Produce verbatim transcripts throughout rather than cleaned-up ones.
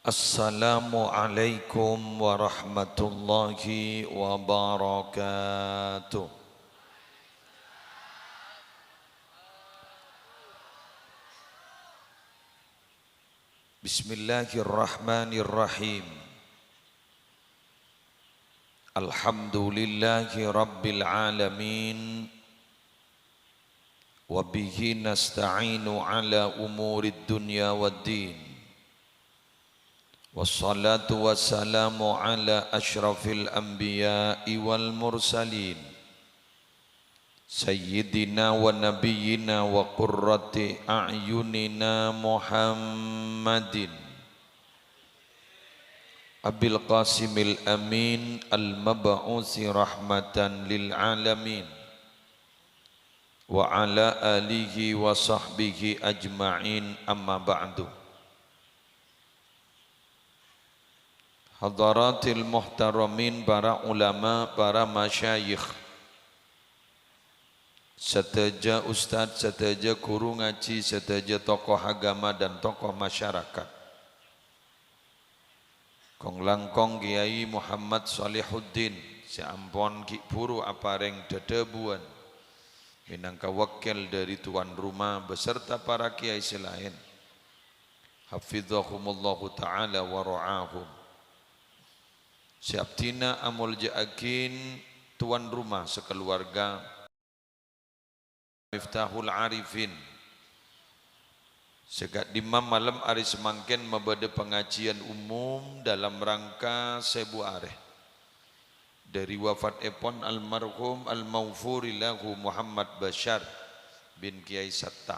Assalamualaikum warahmatullahi wabarakatuh. Bismillahirrahmanirrahim. Alhamdulillahi rabbil alamin. Wa bihi nasta'inu ala umurid dunya waddin. Wassalatu wassalamu ala asyrafil anbiya'i wal mursalin. Sayyidina wa nabiyyina wa qurrati a'yunina Muhammadin. Abil Qasimil Amin al-mab'usi rahmatan lil alamin. Wa ala alihi wa sahbihi ajma'in, amma ba'du. Hadaratil muhtaramin, para ulama, para masyayikh, sadhâjâ ustad, sadhâjâ ghuru ngajhi, sadhâjâ tokoh agama dan tokoh masyarakat. Kong-langkong Kiai Muhammad Shalihuddin sè ampon ghi' bhuru aparèng dhâdhâbuwân mènangka wakkèl dhâri tuan rumah beserta para kiai sè laèn. Hafizahumullahu ta'ala wa ra'ahum. Sè abdhina amoljâ'aghin tuan rumah sakaluwarga. Miftahul Arifin. Sè ka'dimma malem arè samangkèn mabâdâ pangajiyân umum dalam rangka sèbu arè dhâri wafatèpon almarhum al-maghfurillahu Muhammad Basyar bin Kiai Satta.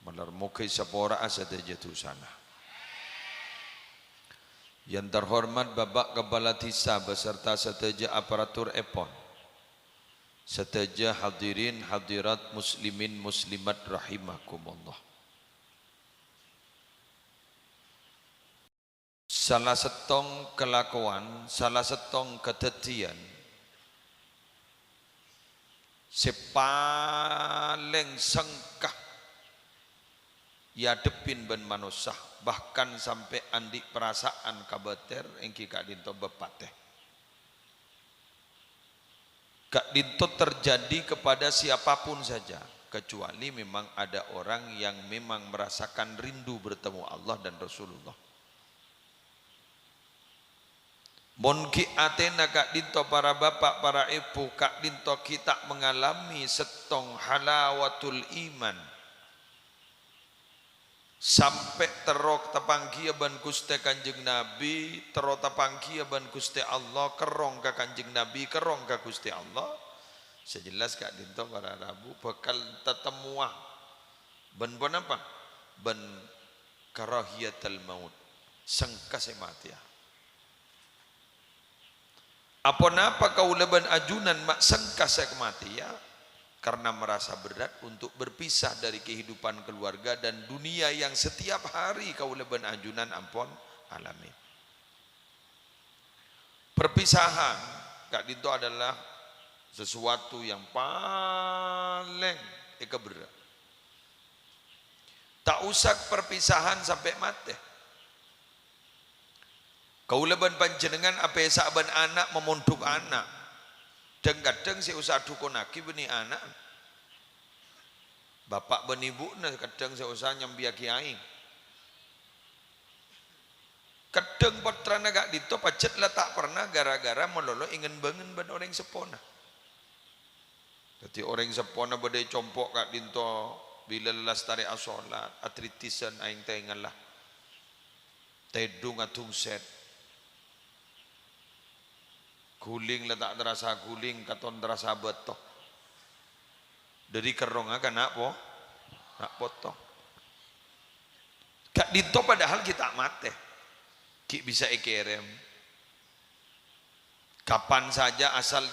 Malar moghâ èsapora'a sadhâjâ dhusana. Yang terhormat Bapak Kepala Desa beserta sadhâjâ aparaturèpon. Sadhâjâ hadirin hadirat muslimin muslimat rahimakumullah. Sala sèttong kalakowan, sala sèttong kadhâddhiyân sè palèng sengka èadhebbhin bân manossa, bahkan sampè' andi' parasa'an kabâtèr, èngghi ka'dinto bâb patè. Ka'dinto terjadi kepada siapapun saja, kecuali memang ada orang yang memang merasakan rindu bertemu Allah dan Rasulullah. Mon ghi' atèna ka'dinto para bapa', para èbhu, ka'dinto ghi' ta' mengalami sèttong halawatul iman, sampè' terro tapangghiyâ bân Ghustè Kanjeng Nabi, terro tapangghiyâ bân Ghustè Allah, kerrong ka Kanjeng Nabi, kerrong ka Ghustè Allah, sè jelas ka'dinto para rabu bhâkal tatemmowa bân ponapa? Bân karahiyatal maut, sengka sè matèya. Aponapa kaulâ bân ajunan ma' sengka sè kamatèya? Karena merasa berat untuk berpisah dari kehidupan keluarga dan dunia yang setiap hari kaulâ bân ajunan ampon alami. Perpisahan ka'dinto adalah sesuatu yang palèng èkaberrâ'. Ta' osa perpisahan sampè' matè. Kaulâ bân panjhennengngan apèsa'a bân ana' mamondhuk ana'. Dhâng-kadhâng sè osa adhukonnaghi bânnè ana'na. Bapa' bân èbhuna kadhâng sè osa nyambiyâghi aèng. Kadhâng pottrana ka'dinto pajhât la ta' perna ghârâ-ghârâ malolo èngen-bângen bân orèng seppona. Dhâddhi orèng seppona bâdâ è compo' ka'dinto bilâ lastarè asolat, adritisan aèng-taèngan la. Tèdhung adhungsèt. Ghuling la ta' terasa ghuling, katon terasa bâto. Dhâri kerrongnga ka na' po-, na' poto. Ka'dinto padahal ghi' ta' matè. Ghi' bisa èkèrèm. Kapan saja asal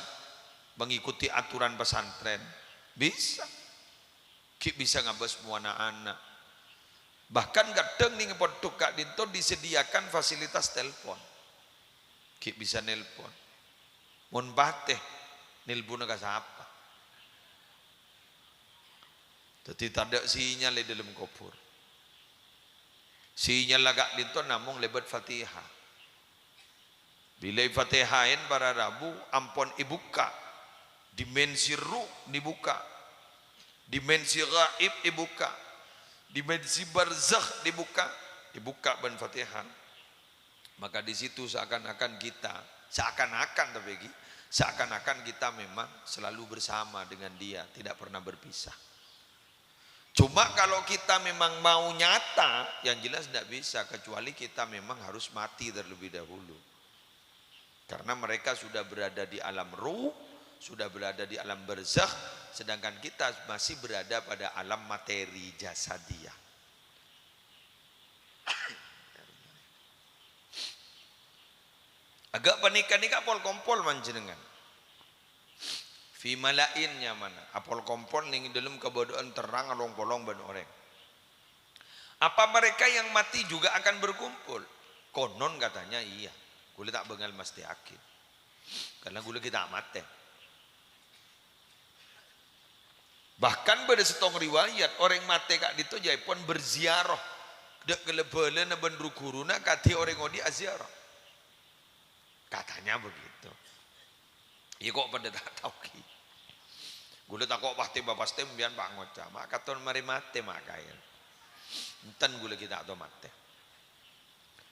mengikuti aturan pesantren, bisa. Ghi' bisa ngabâs mowana ana'. Bahkan kadhâng neng pondhuk ka'dinto disediakan fasilitas telepon. Ghi' bisa nelpon. Mon patè, nelponna ka sapa? Dhâddhi tadâ' sinyal è dâlem kobhur. Sè nyella ka'dinto namong lèbât Fatihah. Bilâ èfatihaèn para rabu ampon èbukka'. Dimensi ruh èbukka'. Dimensi ghaib èbukka'. Dimensi barzakh èbukka'. Èbukka' bân Fatihah. Maka di situ seakan-akan kita, seakan-akan tapi ghi, seakan-akan kita memang selalu bersama dengan Dia, tidak pernah berpisah. Cuma kalau kita memang mau nyata, yang jelas ndak bisa, kecuali kita memang harus mati terlebih dahulu. Karena mereka sudah berada di alam ruh, sudah berada di alam barzakh, sedangkan kita masih berada pada alam materi jasadiah. Aghâ' panèka nèka pol-kompol manjhennengngan. Fi mala'in nyamana, apol-kompol neng dâlem kabâdâ'ân terrang along-polong bân orèng. Apa mereka yang mati juga akan berkumpul? Konon katanya iya. Ghulâ ta' bângal mastèyaghi. Karena ghulâ ghi' ta' matè. Bahkan bâdâ sèttong riwayat, orèng matè ka'dinto jâèpon berziarah, dâ' ghellâ' bhâlâna bân ru-ghuruna kadhi orèng odi' aziarah. Katanya begitu. Iyâ, ko' padâ ta' tao ghi. Ghulâ tako' pastè bapastè sampèyan pangoca', "Ma' katon marè matè, ma' kaèn." Enten ghulâ ghi' ta' tao matè.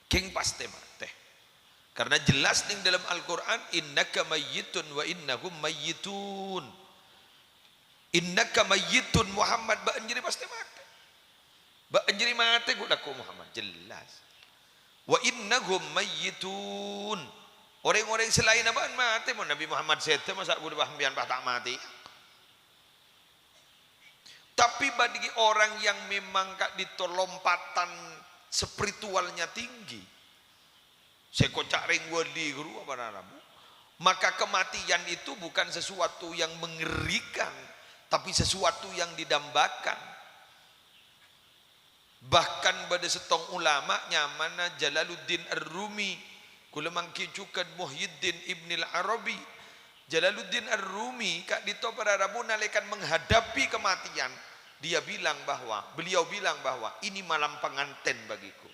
Ghing pastè matè. Karena jelas neng dâlem Al-Qur'an, "Innaka mayyitun wa innahum mayyitun." "Innaka mayyitun, Muhammad, bâ'na jârèya pastè matè. Bâ'na jârèya matè ghu'-lagghu', Muhammad." Jelas. "Wa innahum mayyitun." Orèng-orèng salaènna bâ'na matè, mon Nabbhi Muhammad sèdhâ, masa' ghulâ sampèyan pas ta' matè? Tapi bâdâ orang yang memang ka'dinto lompatan spiritualnya tinggi. Sè èkoca' rèng wali ghâruwa para rabu. Maka kematian itu bukan sesuatu yang mengerikan, tapi sesuatu yang didambakan. Bahkan bâdâ sèttong ulama nyamana Jalaluddin Ar-Rumi, ghulâ mangghi jhughân Muhyiddin Ibnil Arabi. Jalaluddin Ar-Rumi ka'dinto para rabu nalèkana menghadapi kematian, dia bilang bahwa, beliau bilang bahwa, "Ini malam pengantin bagiku."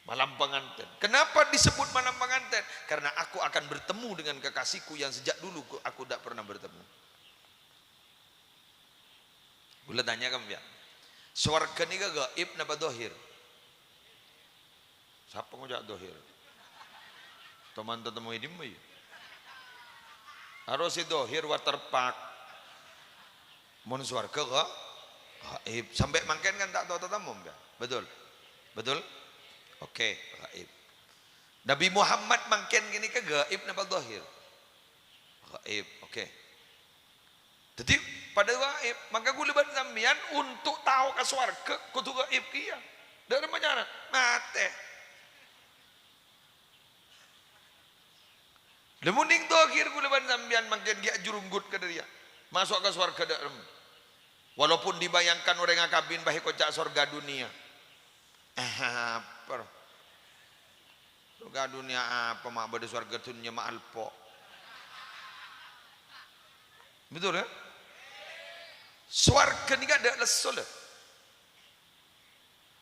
Malam pengantin. Kenapa disebut malam pengantin? Karena aku akan bertemu dengan kekasihku yang sejak dulu ku-, aku tidak pernah bertemu. Ghulâ tanya ka sampèyan. Sowarghâ nèka gaib napa dhahir? Sapa ngoca' dhahir? Toman tatemmo è dimma, yâ? Harus sè dhahir, waterpark. Mon sowarghâ ga-, gaib. Sampè' mangkèn kan ta' tao tatemmo, ya? Betul? Betul? Oke, gaib. Nabbhi Muhammad mangkèn ghânèka gaib napa dhahir? Gaib, oke. Dhâddhi, padâ gaib, maka ghulâ bân sampèyan untuk tao ka sowarghâ kodhu gaib kèya. Dâ' remma carana? Matè. Lha, mon nèng dhahir ghulâ bân sampèyan mangkèn ghi' ajurunggut ka dâriyâ. Maso' ka sowarghâ dâ' remma. Walaupun dibayangkan orèng akabin bâ èkoca' sorga dunia. Apa? Sorga dunia apa, ma' bâdâ sorga dunia ma' alpo'. Betul, kan? Sowarghâ nèka adâ' lesso, lho.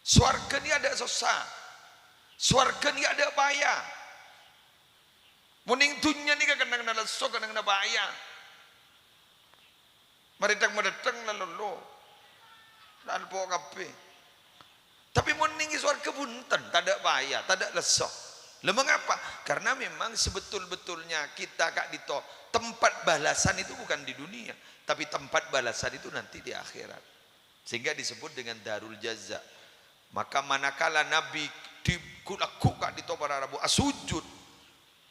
Sowarghâ nèka adâ' sossa. Sowarghâ nèka adâ' paya. Mon nèng dhunnya nèka kennengnganna lesso, kennengnganna paya. Marètheng-marètheng la lolo. La alpo' kabbhi. Tapè mon nèng è sowarghâ bhunten, tadâ' paya, tadâ' lesso. Lha, mengapa? Karena memang sebetul-betulnya kita ka'dinto tempat balasan itu bukan di dunia, tapi tempat balasan itu nanti di akhirat. Sehingga disebut dengan Darul Jaza. Maka manakala Nabbhi di-, ghu'-lagghu' ka'dinto para rabu asujud,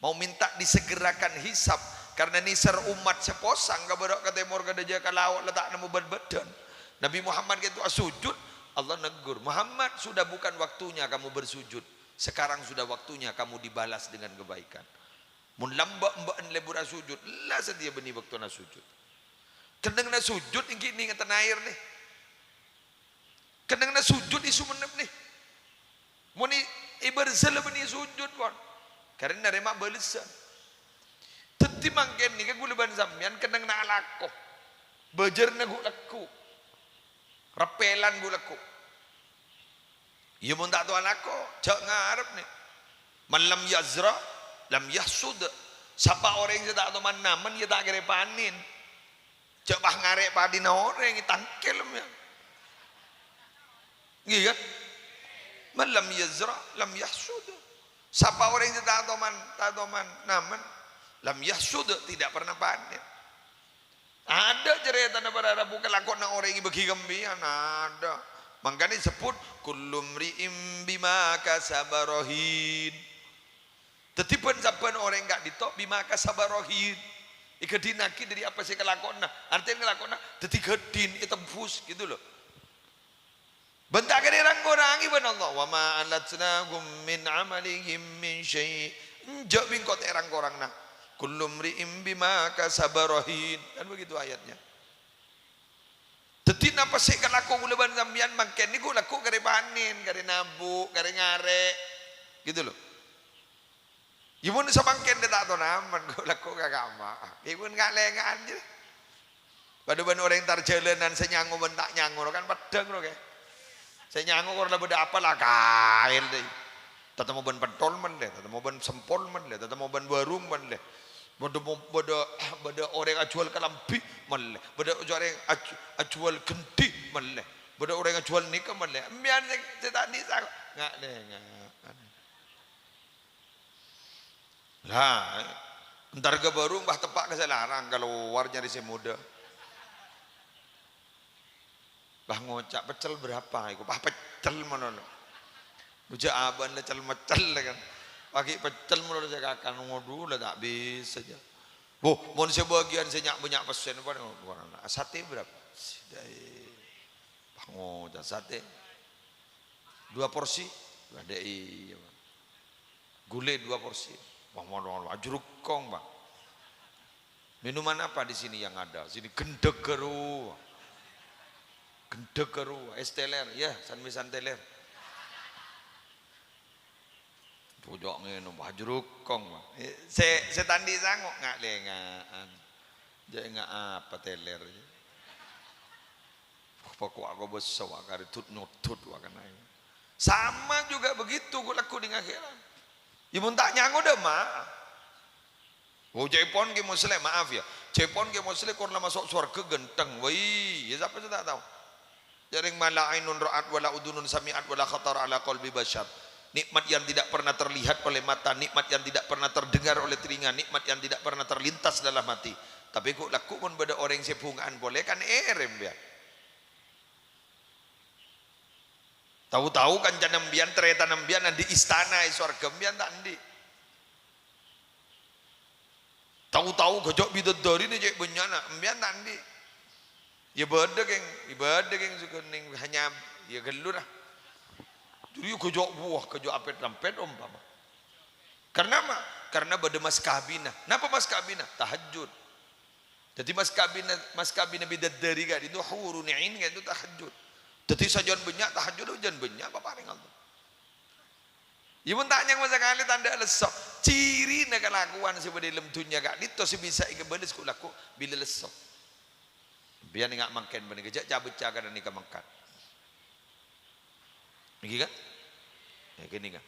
mau minta disegerakan hisab, karena nèsèr ommat sè posang ka bârâ' ka tèmor ka dâjâ ka lao' la ta' nemmo bân-bâdân. Nabbhi Muhammad ghâpanèka asujud, Allah neggur, "Muhammad, sudah bukan waktunya kamu bersujud. Sekarang sudah waktunya kamu dibalas dengan kebaikan." Mon lambâ' bâ'na lebur asujud, la satèya bânnè bâktona sujud. Kennengnganna sujud èngghi nèng è tanah air, nè. Kennengnganna sujud è Songennep, nè. Mon è, è Barzah la bânnè sujud, pon. Karana narèma bâlessan. Dhâddhi mangkèn nèka ghulâ bân sampèyan kennengnganna alako. Bâjârânna ghu'-lagghu'. Reppèlan ghu'-lagghu'. Iyâ, mon ta' tao alako, jhâ' ngarep, nè. "Man lam yazra', lam yahsud." Sapa orèng sè ta' toman namen, iyâ ta' kèra panèn. Jhâ' pas ngarè' padhina orèng, ètangkèl, yâ. Ngghi, kan? "Man lam yazra', lam yahsud." Sapa orèng sè ta' toman, ta' toman namen, lam yahsud, tidak pernah panèn. Adâ' carètana para rabu kalakowanna orèng èbâghi ka sampèyan, adâ'. Mangkana èsebbhut, "Kullu mri'in bima kasaba rahin." Dhâddhi, bân-sabbân orèng ka'dinto bima kasaba rahin. Èghâdhinaghi dâri apa sè èkalakowanna. Artèna èkalakowanna dhâddhi ghâdhin, ètebbhus, gitu loh. Bân ta' kèra rang-korangè bân Allah. "Wa ma alatnahum min amalihim min syai'." Enjâ' bi' engko' ta' èrang-korangnga. "Kullu mri'in bima kasaba rahin." Kan begitu ayatnya. Dhâddhi, napa sè èkalako kaulâ bân sampèyan mangkèn nèko lako karè panèn, karè nabu', karè ngarè'. Gitu loh. Yâ, mon samangkèn ta' tao namen, ko' lako ka kamma. Yâ, pon nga'-lènga'an jâ. Padâ bân orèng tar-jhâlânan sè nyango bân ta' nyango, kan peddhâng, ro, kè. Sè nyango kor la bâdâ apa la kaèl, dâi. Tatemmo bân pentol mellè, tatemmo bân sempol mellè, tatemmo bân warung mellè. Bâdâ mo-, bâdâ, bâdâ orèng ajhuwâl kalambhi mellè, bâdâ orèng aj-, ajhuwâl gendhi mellè, bâdâ orèng ajhuwâl nèka mellè. Sampèyan sè, sè ta' bisa, nga'-lènga'an. Lah, entar ka bârung, bâh, teppa' ka sè larang, kalowar nyarè sè modâ. Bâh, ngoca', "Pecel berapa?" Iku, bâh, pecel malolo. Bujâ abâ'na cel-mecel, kan. Paghi' pecel malolo sè èkakan. Waduh, la ta' bisa, jâ. Boh, mon sè bâgiyân sè nya'-, bânnya' pèssèna, pan, warana. "Sate berapa?" Sidai. Bâh, ngoca', "Sate dua porsi?" Lah, dâ' iyâ, Pak. "Gulè dua porsi." Wah, mono, mono, ajrukong, Pak. "Minuman apa di sini yang ada?" "Sini gendhek ghâruwa." "Gendhek ghâruwa, es teler." "Yâ, san-mèsan teler." Bujâ ngènom, ajrukong, Pak. Sè, sè ta' andi' sango, nga'-lènga'an. Jâ' enga' apa teler. Pokok aku bessa, wa, karè tut-nyotut, wa, kanaè. Sama juga begitu, ko' lako neng akhèrat. Yâ, mon ta' nyango, dâ' emma. Oh, ca'èpon Kè Musleh, maaf, yâ. Ca'èpon Kè Musleh kor la maso' sowarghâ ghântheng. Wâi, yâ, sapa sè ta' tao? Jârèng, "Ma la ainun ra'at, wa la udhunun sami'at, wa la khatara ala qalbi basyar." Nikmat yang tidak pernah terlihat oleh mata, nikmat yang tidak pernah terdengar oleh telinga, nikmat yang tidak pernah terlintas dalam hati. Tapè ko' lako mon bâdâ orèng sè bhunga'an polè, kan èrèm, yâ. Tao-tao kancana sampèyan, tarètanna sampèyan andi' istana è sowarghâ, sampèyan ta' andi'. Tao-tao ghâjâ' bidadari nè cè' bânnya'na, sampèyan ta' andi'. Yâ bâdâ, kèng, yâ bâdâ, kèng, sè kennèng hanya, yâ ghâllu, ra. Jârèya ghâjâ' buwâ, ghâjâ' apèt-rampèt, ompama. Karena apa? Karena bâdâ mas kabinna. Napa mas kabinna? Tahajjud. Dhâddhi, mas kabinna, mas kabinna bidadari ka'dinto, hurun ain ka'dinto tahajjud. Dhâddhi, sajân bânnya' tahajjud, jân bânnya' paparèng Allah. Yâ, mon ta' nyang sakalè tandhâ lesso. Cirina kalakowan sè bâdâ è dâlem dhunnya ka'dinto sè bisa èkabâles ko' lako bilâ lesso. Sampèyan enga' mangkèn panèka, jâ' ca-bâca ka nèka mangkat. Èngghi, kan? Èngghi, nèka.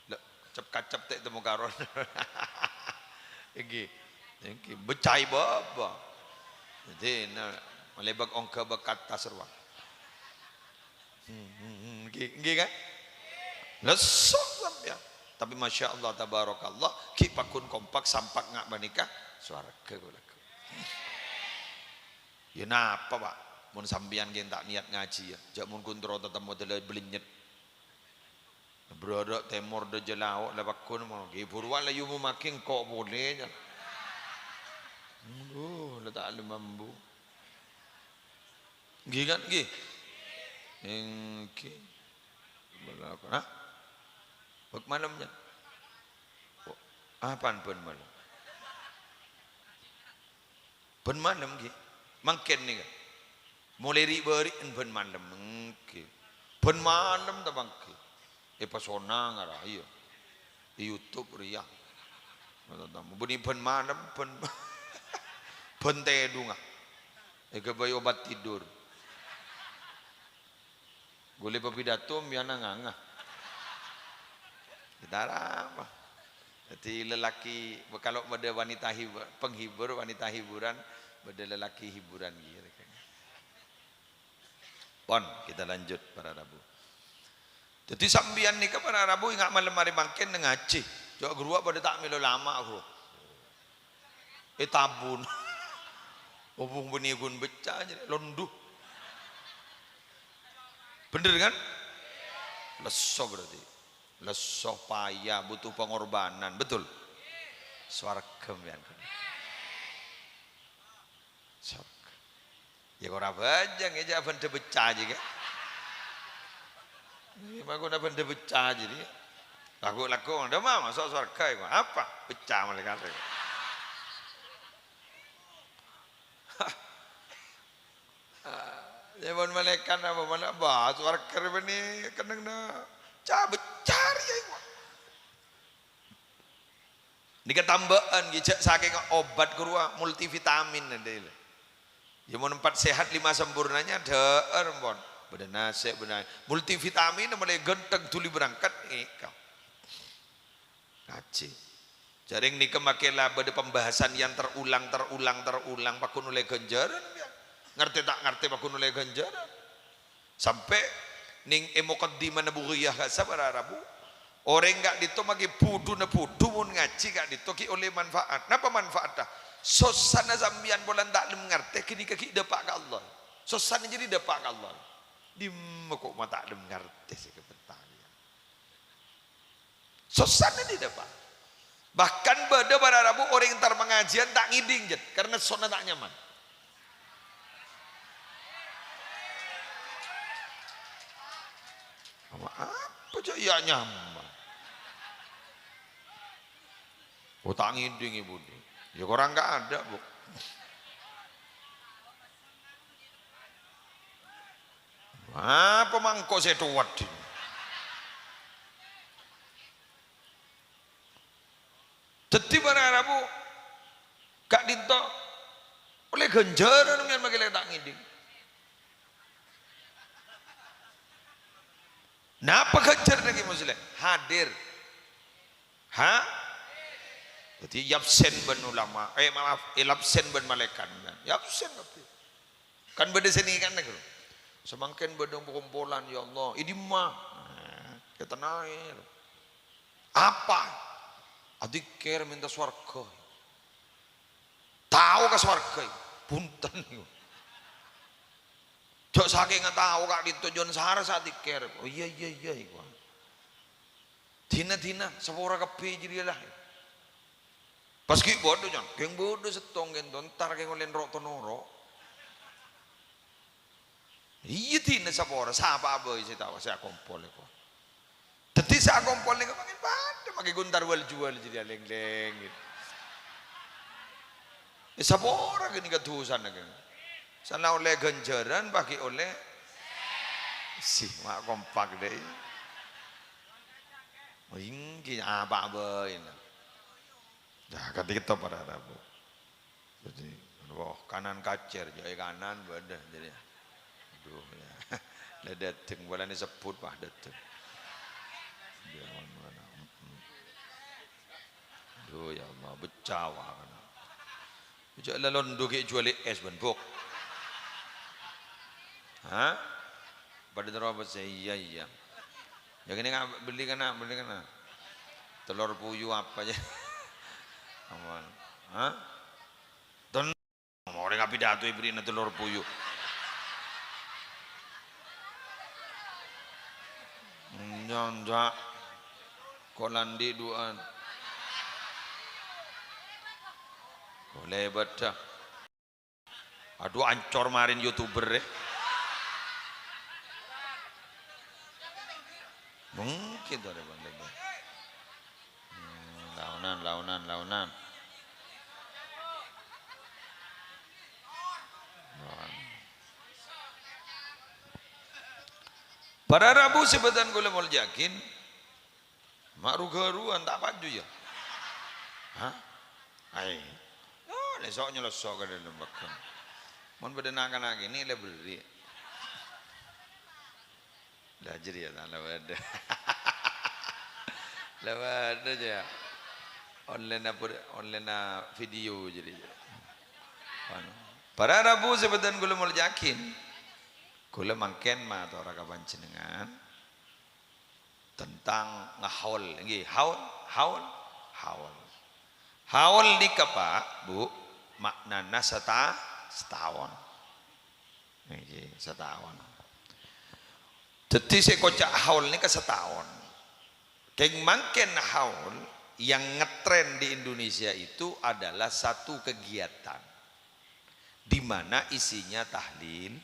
Lho, cep-kacep ta' temmo karon. Èngghi. Èngghi, bâcaè bâbâ. Dhâddhi, na, malèbâk ongghâ bâ' ka attas rowa. Hmm, hmm, hmm, èngghi, èngghi, kan? Lesso sampèyan. Tapè, masya Allah, tabarakallah, ghi' pagghun kompak, sampak nga' panèka, sowarghâ ko' lako. Yâ napa, Pak? Mon sampèyan ghi' ta' niyat ngajhi, yâ. Jâ' mon ghun terro tatemmo dâlâ bâlènyet. Bârârâ' tèmor dâjâ lao' la pagghun mon. Ghi' buruwân la èomomaghi engko' polè, yâ. Adhu, la ta' lè mambu. Èngghi, kan? Èngghi. Èngghi. Hah? Bâk malem, yâ? Oh, apaan bân malem? Bân malem, ghi. Mangkèn nèka. Molaè ri'-bâri'en bân malem, èngghi. Bân malem ta' mangkèn. Èpasona ngara, iyâ. È YouTube rèya. Bânnè bân malem, bân, bân tèdungnga. Èghâbây obat tidur. Ghulâ papidato, mèyana nganga. Dâ' rapa. Dhâddhi lalakè, kalau bâdâ wanita hib-, penghibur, wanita hiburan, bâdâ lalakè hiburan ghi' rèya. Pon, kita lanjut para rabu. Dhâddhi sampèyan nèka para rabu enga' malem arè mangkèn ngajhi. Jhâ' ghâruwa padâ ta' mèlo lama, ghuru. Ètabun. Obung bânnè ghun becca jârèya, londu. Bhender kan? Lesso berarti. Lesso, paya, butuh pengorbanan, betul? Sowarghâ, mbiyan. Sowarghâ. Ya, ora bhâjâng, ya, jhâ' bhender becca jiyâ, kan? Iyâ, mangkana bhender becca jiyâ. Lagu-lagu, "Ndak, Ma, maso' sowarghâ, ya, Ma?" Apa? Becca malaèkat. Ya, mon malaèkat apa mana? Bah, sowarghâ rèya bânnè kennengnganna. Ca-, becca rèya, ya. Nèka tambâ'ân, ghi, jhâ' sakènga obat ghâruwa multivitamin, adâ'. Ya, mon empat sehat, lima sempurnanya, dhâ'âr, pon. Bâdâ nasè', bâdâ multivitamin, molaè ghântheng dhuli berangkat, nèka. Ngajhi. Jhâreng nèka makè la bâdâ pembahasan yang terulang, terulang, terulang, paghun ollè ghânjhârân, ya. Ngartè ta' ngartè, paghun ollè ghânjhârân. Sampè' nèng è Muqaddimah Nabawiyyah ka'issa' para rabu, orèng ka'dinto makè budhuna budhu mon ngajhi ka'dinto ghi' ollè manfaat. Napa manfaatta? Sossana sampèyan polana ta' lem ngartè, ghânèka ghi' dâpa' ka Allah. Sossana jârèya dâpa' ka Allah. Dimma ko' ma' ta' lem ngartè sè kabhânta. Sossana dâpa'. Bahkan bâdâ para rabu orèng entar pangajiân ta' ngèdhing, Jet, karena sonna ta' nyaman. Apa, apa jhâ' iyâ nyaman? Oh, ta' ngèdhing, Ibu. Ya, korang nggak ada, Bu. Apa mangko sè towat? Dhâddhi para rabu ka'dinto ollè ghânjhârân mèyan makè la ta' ngèdhing. Napa ghânjhârânna Ki Musleh? Hadir. Ha? Dhâddhi èabsen bân ulama, eh, maaf, èabsen bân malaèkat. Èabsen kabbhi. Kan bâdâ sè nèkana, ghâllu. Samangkèn bâdâ pakompolan, ya Allah, è dimma? Nah, ètanaè. Apa? Adzikir mènta sowarghâ. Tao ka sowarghâ, bhunten. Jhâ' sakènga tao ka'dinto jhân sara sè adzikir. Oh, iyâ, iyâ, iyâ, iku. Dina-dina, sapora kabbhi jârèya la. Pas ghi' bâdâ, Cong. Ghâng bâdâ sèttong ghânto, entar ghâng ollè noro'-tonoro'. Iyâ, dina sapora, sapa bhâi sè tao, sè akompol èko. Dhâddhi sè akompol nèko mangkèn padâ, makè ghun entar wal-juwal jârèya lèng-lèng, gitu. Eh, sapora ghânèka dhusana, ghâng. Sana ollè ghânjhârân, pas ghi' ollè. Sih, ma' kompak, dâi. Èngghi, apa bhâi, nah. Nah, ka'dinto para rabu. Dhâddhi, wah, kanan kacèr, jâ' è kanan bâdâ, jârèya. Aduh, ya. La dâteng, polana èsebbhut, wah, dâteng. Aduh, ya Allah, becca, wah, kana. Jâ' la londo ghi' jhuwâlè ès bân bok. Hah? Padâ terro apa sè, iyâ, iyâ. Ya, ghânèka, bellè kana, bellè kana. Telor puyu apa ya? Apa? Hah? Ton-, orèng apidato èberri'na telor puyu. Enjâ', enjâ'. Ko' la andi' du'an. Kolè bâdâ. Aduh, ancor marèn YouTuber, eh. Mungkin tuh ada Bang Lembang. Hmm, laonan, laonan, laonan. Laonan. Para rabu sè bhâdhân kaulâ molja'aghi, ma' ru-ghâruwân ta' paju, ya? Hah? Ai. Oh, lè so' nyolosso ka dâlem bâkto. Mon bâdâ na'-kana' kènè' lè berri'. Lah, jârèya ta' la bâdâ. Lewat aja. Online apa, online video jadi. Anu. Para rabu sè bhâdhân kaulâ molja'aghi. Kaulâ mangkèn matora ka panjhennengngan tentang ngahaul. Ngghi, haul, haul, haul. Haul nèka, Pak, Bu, maknana seta-, sataon. Ngghi, sataon. Dhâddhi sè èkoca' haul nèka sataon. Kèng mangkèn haul yang ngetren di Indonesia itu adalah satu kegiatan di mana isinya tahlil,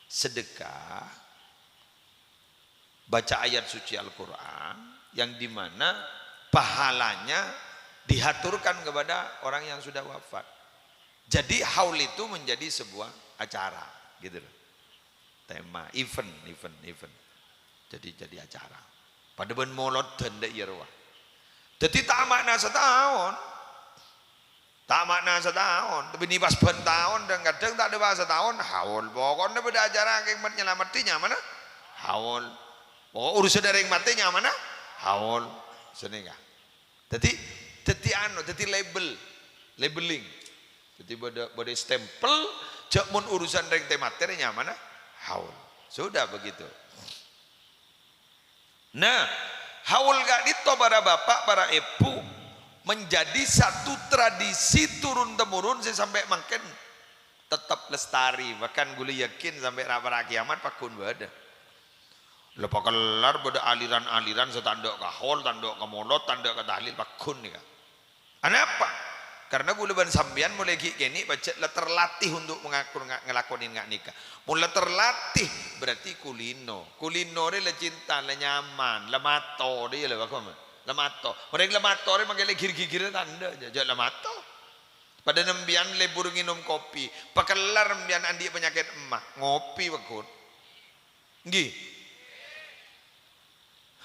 sedekah, baca ayat suci Al-Quran, yang di mana pahalanya dihaturkan kepada orang yang sudah wafat. Jadi haul itu menjadi sebuah acara, gitu loh. Tema, event, event, event. Jadi, jadi acara. Padâ bân molod dhân dâ' iyâ rowa. Dhâddhi ta' makna sataon. Ta' makna sataon. Tapè nèka pas bân taon, dhâng-kadhâng ta' dâpa' sataon, haul. Pokokna bâdâ acara kèng nyalameddhi nyamana haul. Pokok urusan orèng matè nyamana haul. Sanèka. Dhâddhi, dhâddhi anu, dhâddhi label, labeling. Dhâddhi bâdâ, bâdâ stempel, jhâ' mon urusan rèng tè matè rè nyamana haul. Sudah begitu. Nah, haul ka'dinto para bapa', para èbhu, menjadi satu tradisi turun-temurun sè sampè' mangkèn tetep lestari. Bahkan ghulâ yakin sampè' ra-, para kiamat pagghun bâdâ. La pakellar bâdâ aliran-aliran sè ta' endâ' ka haul, ta' endâ' ka molod, ta' endâ' ka tahlil, pagghun nèka. Anapa? Karena ghulâ bân sampèyan molaè ghi' kènè' pajhât la terlatih untuk mengaku-, nga-, ngalakonè nga-, nèka. Mon la terlatih, berarti kulino. Kulino rè la cinta, la nyaman, la mato, dâ' iyâ la bagus. La mato. Orèng la mato rè mangkè la gir-gigir ta' endâ', jhâ', jhâ' la mato. Padâ sampèyan lebur ngènom kopi, pakellar sampèyan andi' panyakèt emma, ngopi pagghun. Ngghi.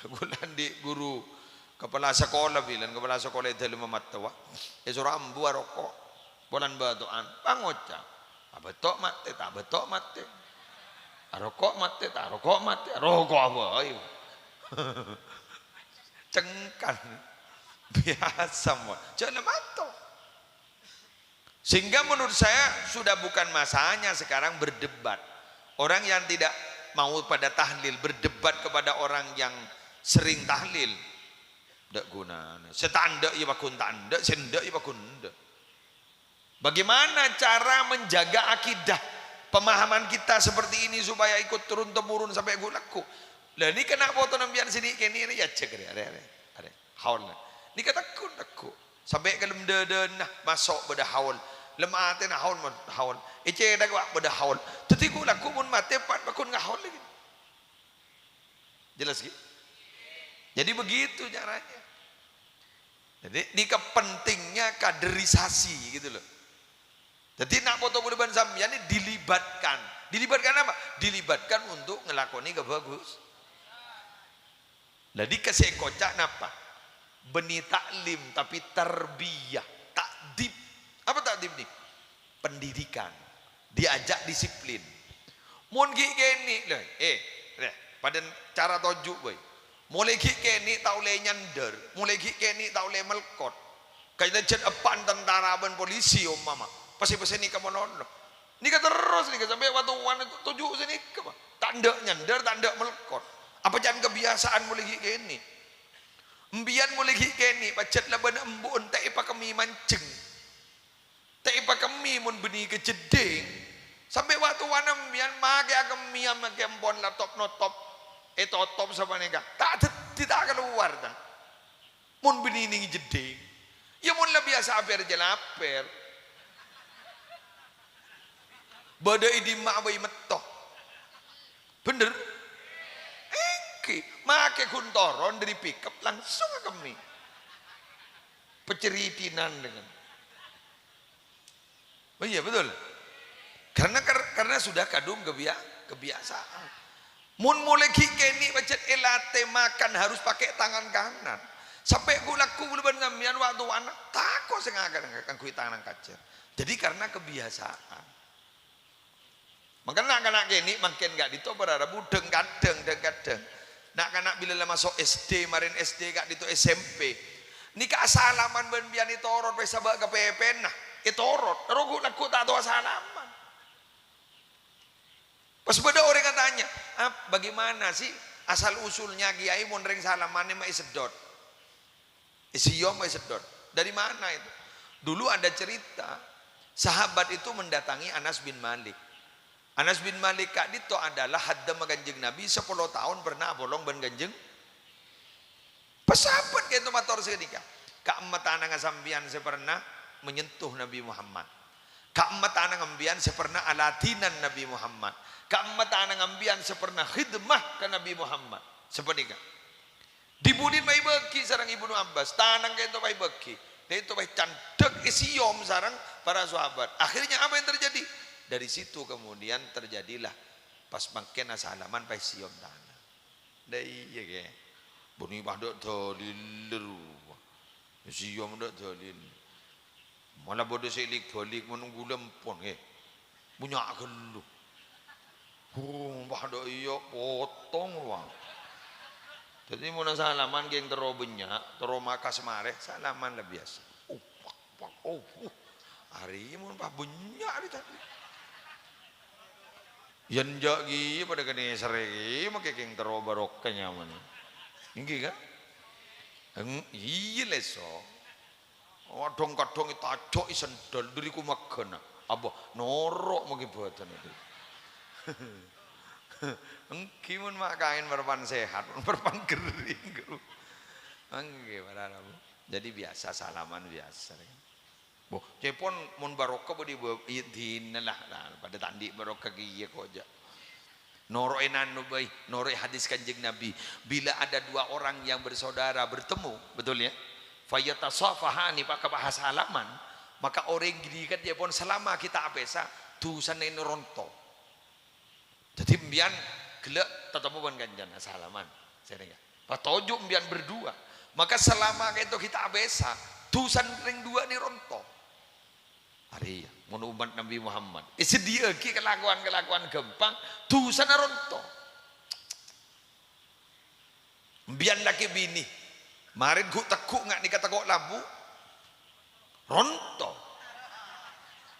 Ghulâ andi' ghuru kepala sekolah bilân, kepala sekolah è dâlemma mattowa, èsoro ambu aroko'. Polana bâto'an, pangoca', "Abâto' matè, ta' abâto' matè. Aroko' matè, ta' aroko' matè." Aroko' bhâi. Cengkan. Biyasa, mon. Jhâ' la mato. Sehingga menurut saya sudah bukan masanya sekarang berdebat. Orang yang tidak mau pada tahlil, berdebat kepada orang yang sering tahlil. Ndak gunana. Sè ta' endâ' ya pagghun ta' endâ', sè endâ' ya pagghun endâ'. Bagaimana cara menjaga akidah, pemahaman kita seperti ini supaya ikut turun-temurun sampè' ghu-, lagghu'? Lah, nèka na' poto sampèyan sè nè'-kènè' rè, ya, cek rè, arè, arè, arè. Haul. Nèka tegghu', tegghu'. Sampè' ka lem dâdâna maso' bâdâ haul. Lem atèna haul, mon haul. Ècèthak, wa', bâdâ haul. Dhâddhi ghu-, lagghu' mon matè pan pagghun ngahaul lagi. Jelas, ghi? Jadi begitu caranya. Jadi, nèka pentingnya kaderisasi gitu loh. Jadi, na' poto ghulâ bân sampèyan nè dilibatkan. Dilibatkan apa? Dilibatkan untuk ngelakonè kabagus. Lah, nèka sè èkoca' napa? Bânnè ta'lim, tapè tarbiyah, ta'dib. Apa ta'dib nè? Pendidikan. Diajak disiplin. Mon ghi' kènè', lè, eh, lè, padâ cara toju' bhâi. Molaè ghi' kènè' ta' ollè nyandâr, molaè ghi' kènè' ta' ollè mèlkot. Kajhât eppa'na tentara bân polisi, ompama. Pèssè-pèssè nèka malolo. Nèka terros nèka sampè' wa-, towana to-, toju' sè nèka, Pak. Ta' endâ' nyandâr, ta' endâ' mèlkot. Apa can kabiyasaan molaè ghi' kènè'? Empèyan molaè ghi' kènè', pajhât la bân embu'en ta' èpakemmè manjheng. Ta' èpakemmè mon bânnè ka jeddhing. Sampè' wa-, towana empèyan makè akemmè, makè empon la top-notop. Ètotop sapanèka. Ta' dhâddhi ta' kalowar, ta'. Mon bânnè nèng jeddhing, ya mon la biyasa apèr jâ la apèr. Bâdâ è dimma'a bhâi metto. Bhender? Èngghi, makè ghun toron dâri pickup langsung akemmè. Paceridinan dengan. Oh iya, betul. Karena kar-, karena sudah kadung kebia-, kebiasaan. Mon molaè ghi' kènè' pajhât èlatè makan harus pakai tangan kanan. Sampè' ghu-, lagghu' ghulâ bân sampèyan wa-, towana tako' sè ngakan kaangghuy tangan kacèr. Jadi karena kebiasaan. Mangkana na'-kana' kènè' mangkèn ka'dinto para rabu dhâng-kadhâng, dhâng-kadhâng. Na'-kana' bilâ la maso' S D, marèn S D ka'dinto S M P. Nèka asalaman bân bi'ân ètorot, pas sabâ' ka pèpèna. Ètorot, ro ghu'-, lagghu' ta' tao asalaman. Pas bâdâ orèng atanya, "Ap-, bagaimana sih asal-usulnya Kiai mon rèng salamanè ma' èseddhot?" Èsèyom, èseddhot. Dari mana itu? Dulu ada cerita, sahabat itu mendatangi Anas bin Malik. Anas bin Malik ka'dinto adalah haddamma Kanjeng Nabi, sapolo taon pernah apolong bân Kanjeng. Pas sahabat ka'dinto mator saghânèka, "Ka'emma tanangnga sampèyan sè pernah menyentuh Nabi Muhammad? Ka'emma tanangnga sampèyan sè pernah aladinan Nabi Muhammad? Ka'emma tanangnga sampèyan sè pernah khidmah ka Nabi Muhammad?" Sapanèka. Dibudin maèbâghi sareng Ibnu Abbas, tanang ka'dinto maèbâghi. Ka'dinto maè candhâk èsèyom sareng para sahabat. Akhirnya apa yang terjadi? Dari situ kemudian terjadilah pas mangkèn asalaman pas sèyom tanang. Dâ' iyâ, Kè. Bânnè padâ dalil rowa. Sèyom dâ' dalil. Mala bâdâ sè lik-bâlik mon ghulâ empon, he. Bânnya' ghâllu. Huh, padâ iyâ potong rowa. Dhâddhi mon salaman kèng terro bânnya', terro makas marè, salaman la biyasa. Oh, pak, pak, oh, uh. Arèya mon pas bânnya' arèya tadâ'. Yân jâ' ghi padâ kanèserrè ghi, makè kèng terro barokah nyamana. Èngghi, Ka'? Eng-, iyâ, lèso. Kadhâng-kadhâng ètajâk è sandal dhâri komaghâna. Abâ, noro' makè bâdân itu. Èngghi mon ma' kaèn parappa'na sehat, mon parappa'na ghering, guru. Èngghi, para rabu. Jadi biasa salaman biasa, ya. Boh, cèpon mon barokah bâdhi bâ-, iyâ dinah lah, lah, padâ ta' andi' barokah kèya kok jâ'. Noro'è nanu bhâi, noro'è hadis Kanjeng Nabi. Bila ada dua orang yang bersaudara bertemu, betul ya? Fayatasafahani, maka bahasa salaman, maka orèng ghânèka cèpon salama ghi' ta' apèsa, dusana ènè ronto. Dhâddhi, empèyan ghellâ' tatemmo bân kancana, salaman. Sèrèngnga. Patoju' empèyan berdua. Maka salama ka'dinto ghi' ta' apèsa, dusana rèng duwâ' nè ronto. Arèya, mon ommat Nabbhi Muhammad. Èsadhiyâ'aghi kalakowan-kalakowan ghâmpang, dusana ronto. Empèyan lakè binè, marèn ghu'-tegghu' nga' nèka tako' labu, ronto.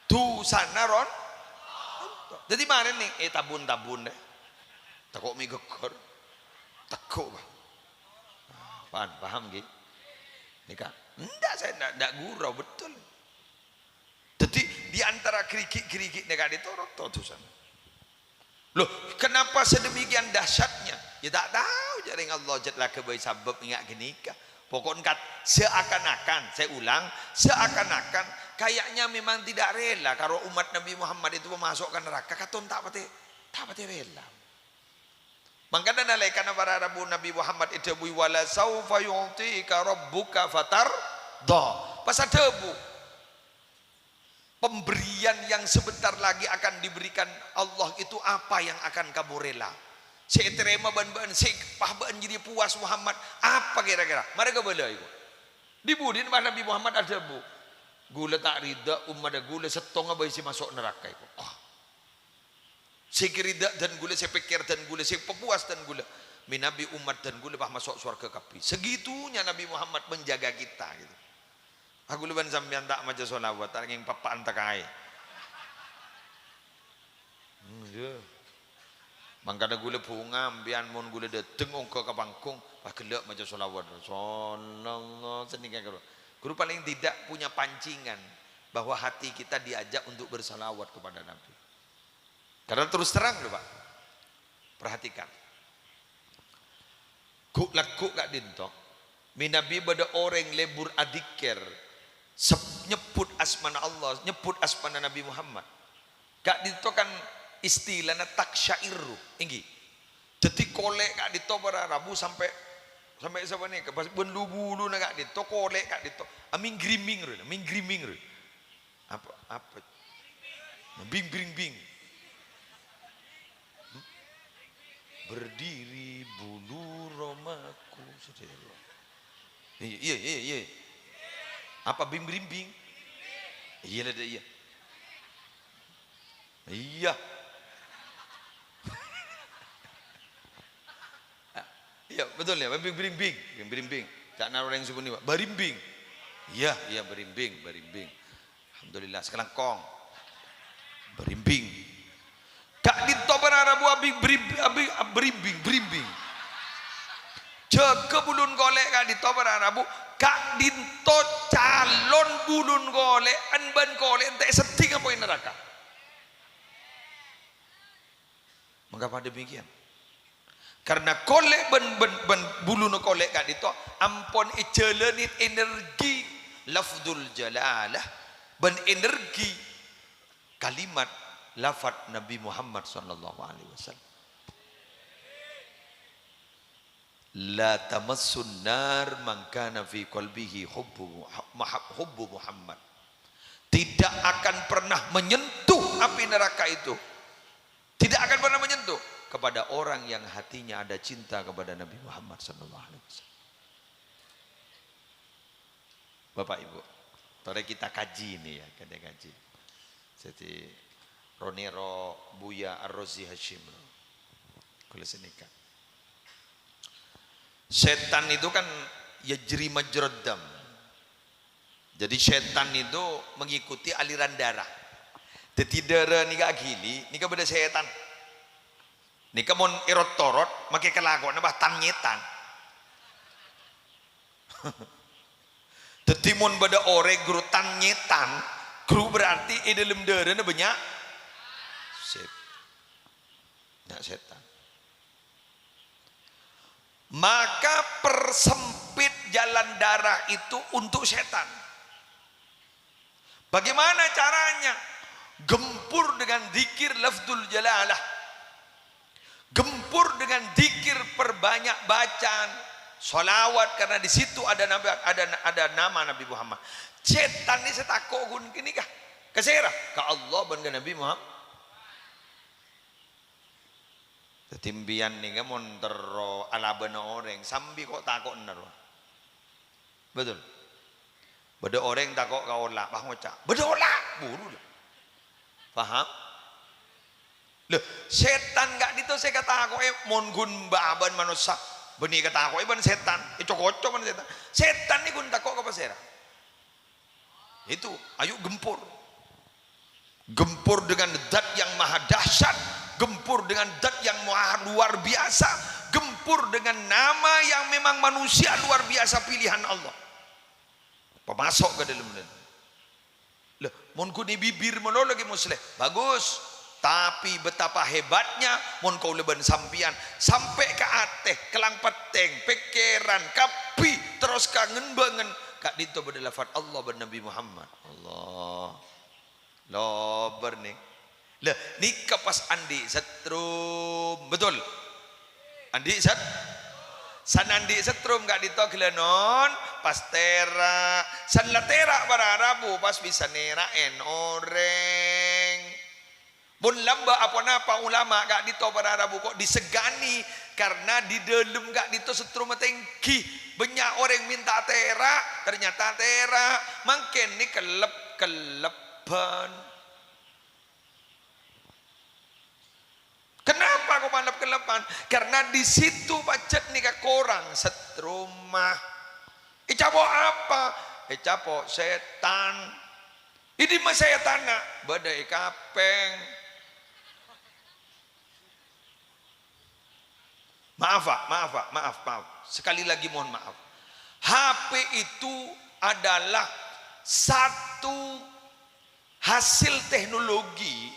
Dusana ron-, ronto. Dhâddhi marèn nè, eh, tabun-tabun deh. Tako' mè' ghâggâr. Tegghu', Pak. Pan, paham, ghi? Nèka. Endak, saya endak, endak gurau, betul. Dhâddhi, di antara ghârighi'-ghârighi' nè ka'dinto ronto dusana. Loh, kenapa sedemikian dahsyatnya? Ya, ta' tao, jhâ' rèng Allah jhât la aghâbây sabâb ènga' ghânèka. Pokokna kat-, seakan-akan, saya ulang, seakan-akan kayaknya memang tidak rela kalau umat Nabi Muhammad itu masuk ka neraka. Katon ta' patè, ta' patè rela. Mangkana nalèkana para rabu Nabi Muhammad èdhâbuwi, "Wala saufa yu'tika rabbuka fatardha." Pas adhâbu, "Pemberian yang sebentar lagi akan diberikan Allah itu apa yang akan kamu rela? Sè ètarèma bân bâ'na, sè pas bâ'na jârèya puas, Muhammad, apa kèra-kèra?" Marè kabâlâi, ko'. Dhi-budhina pas Nabi Muhammad adhâbu, "Ghulâ ta' rida ommadhâ ghulâ sèttonga bhâi sè maso' naraka, ko'." Oh. Sè ghârida dân ghulâ, sè pèkkèr dân ghulâ, sè papuas dân ghulâ. Mènabi ommat dân ghulâ pas maso' sowarghâ kabbhi. Segitunya Nabi Muhammad menjaga kita, gitu. Ah, ghulâ bân sampèyan ta' maca sholawat, ta' ngèng pappa'an takaè. Hmm, iyâ. Mangkana ghulâ bhunga, empèyan mon ghulâ dâteng ongghâ ka panggung, pas ghellâ' maca sholawat. Sallallahu, sanèka ghuru. Ghuru paling tidak punya pancingan bahwa hati kita diajak untuk bersalawat kepada Nabi. Karena terus terang lho, Pak. Perhatikan. Ghu'-lagghu' ka'dinto, mènabi bâdâ orèng lebur adzikir, sep-, nyebbhut asmana Allah, nyebbhut asmana Nabi Muhammad. Ka'dinto kan istilana taksyairru, èngghi. Dhâddhi kolè' ka'dinto para rabu sampè', sampè' sapanèka, pas bân lu-buluna ka'dinto, kolè' ka'dinto, amèng-grimèng rè, amèng-grimèng rè. Apa, apa? Bing, bing, bing. Hmm? Berdiri bulu romaku, saudara. Iya, iya, iya, iya. Apa bing, bing, bing? Iya, ada, iya. Iya. Iyâ, betul ya, bing-, berimbing, bing-, berimbing. Ca'na orèng sè bunyi, Pak, barimbing. Iyâ, iyâ, berimbing, barimbing. Alhamdulillah, sakalangkong. Barimbing. Ka'dinto para rabu abi-, beri-, abi-, berimbing, berimbing. Jâgâ bulun kolè' ka'dinto para rabu, ka'dinto calon bulun kolè' bân kolè' ènte' sedding apoy naraka. Mengapa demikian? Karena kolè' bân, bân, bân buluna kolè' ka'dinto ampon èjhâlâni energi lafdzul jalalah bân energi kalimat lafadz Nabi Muhammad sallallahu alaihi wasallam. "La tamassun nar man kana fi qalbihi hubbu Muha-, maha-, hubbu Muhammad." Tidak akan pernah menyentuh api neraka itu. Tidak akan pernah menyentuh kepada orang yang hatinya ada cinta kepada Nabi Muhammad sallallahu alaihi wasallam. Bapak Ibu, torè kita kaji ini ya, kita kaji. Jadi, Roniro Buya Ar-Rozi Hashim. Kalau senika. Setan itu kan yajri majrad dam. Jadi setan itu mengikuti aliran darah. Jadi darah nika agili, nika bâdâ setan. Nika mon èrot-torot, makè kalakowanna bâ tan-nyetan. Dhâddhi, mon bâdâ orèng ghuru tan-nyetan, ghuru berarti è dâlem dârâna bânnya' set-, bânnya' setan. Maka persempit jalan darah itu untuk setan. Bagaimana caranya? Gempur dengan zikir lafdzul jalalah. Gempur dengan zikir, perbanyak bacaan sholawat, karena di situ ada Nabi, ada, ada nama Nabi Muhammad. Setan ini sè tako' ghun kènè ka, ka sèra? Ka Allah bân ka Nabi Muhammad. Dhâddhi, empèyan nèka mon terro alabâna orèng, sambi ko' tako'na rowa. Betul. Bâdâ orèng tako' ka ola', pas ngoca', "Bâdâ ola'!" Buru la. Paham? Lho, setan ka'dinto sè katako'è, mon ghun bâ-, abâ'na manossa, bânnè katako'è bân setan, èco-koco bân setan. Setan nèko ghun tako' ka pasèra? Itu, ayo gempur. Gempur dengan Zat yang maha dahsyat, gempur dengan Zat yang maha luar biasa, gempur dengan nama yang memang manusia luar biasa pilihan Allah. Pamaso' ka dâlem. Lah, mon ghun è bibir malolo ghi' Musleh, bagus. Tapi betapa hebatnya mon kaulâ bân sampèyan sampè' ka atè, kèlang pettèng, pèkkèran, kabbhi, terros ka ngembhângan, ka'dinto bâdâ lafat Allah bân Nabi Muhammad. Allah. Lobâr, nè. Lah, nèka pas andi' setrum, betul? Andi' set-, san andi' setrum ka'dinto ghellâ' non, pas tèra'. San la tèra' para rabu, pas bisa nèra'è orèng. Mon lambâ' aponapa ulama ka'dinto para rabu ko' disegani, karena di dâlem ka'dinto setrumma tèngghi. Bânnya' orèng mènta tèra', ternyata tèra'. Mangkèn nè kellep-kellebbhân. Kenapa ko' kellep-kellebbhân? Karena di situ pajhât nèka korang setrum. Ècapo' apa? Ècapo' setan. È dimma setanna? Bâdâ è kapèng. Maaf, Pak, maaf, Pak, maaf, maaf. Sekali lagi mohon maaf. H P itu adalah satu hasil teknologi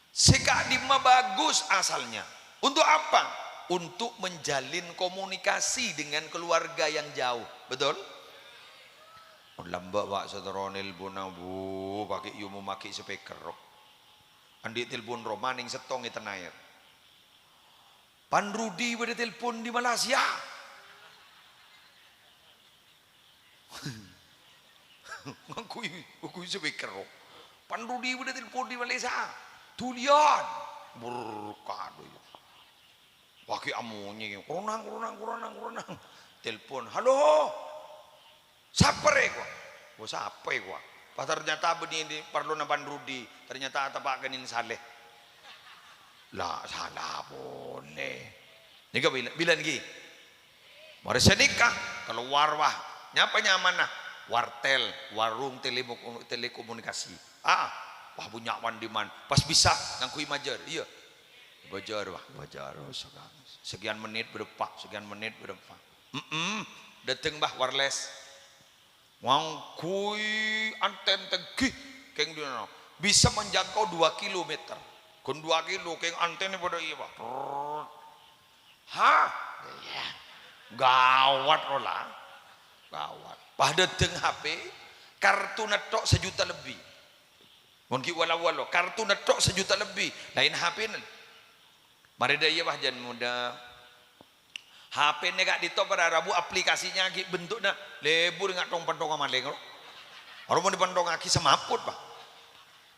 sè ka'dimma bagus asalnya. Untuk apa? Untuk menjalin komunikasi dengan keluarga yang jauh. Betul? Mon lambâ', Pak, sè terro nelpon, bu, paghi' yu momaghâ speaker, ro. Andi' telpon roma nèng settong è Tenayan. Pan Rudi bâdâ telpon di Malaysia. Ngangghuy, ngangghuy speaker, ro. Pan Rudi bâdâ telpon di Malaysia. Dulian. Brr, kado ya. Paghi' amonyè, "Kuronang, kuronang, kuronang, kuronang." Telpon, "Halo. Sapa rè, kowa?" "Oh, sapa, kowa?" Pas ternyata bânnè parlona Pan Rudi, ternyata teppa' kènèng Saleh. La, sala polè. Nèka bilân, bilân ghi? Marè sanèka kalowar, wah, nyapa nyamana? Wartel, warung telemo-, telekomunikasi. Ah, wah, bânnya' man-, dimman. Pas bisa ngangghuy majâr. Iyâ. Bâjâr, wah, bâjâr. Oh, sakian, sakian menit bârâmpa, sakian menit bârâmpa. Mm-mm. Dâteng, bah, warles. Ngangghuy anten tèngghi, kèng dinana. Bisa menjangkau dua kilometer. Ghun dua kilo, kèng antennè padâ iyâ, Pak. Prrrr. Hah? Iyâ. Gawat, rola. Gawat. Pas dâteng H P, kartuna tok sajuta lebbi. Mon ghi' wala-wala, kartuna tok sajuta lebbi. Laèn H P-na. Marè dâ' iyâ, wah, jân modâ. H P-na ka'dinto para rabu, aplikasinya ghi' bentukna lebur, nga' tong-pentongnga malèng, ro. Aro mon èpentongngaghi semaput, Pak.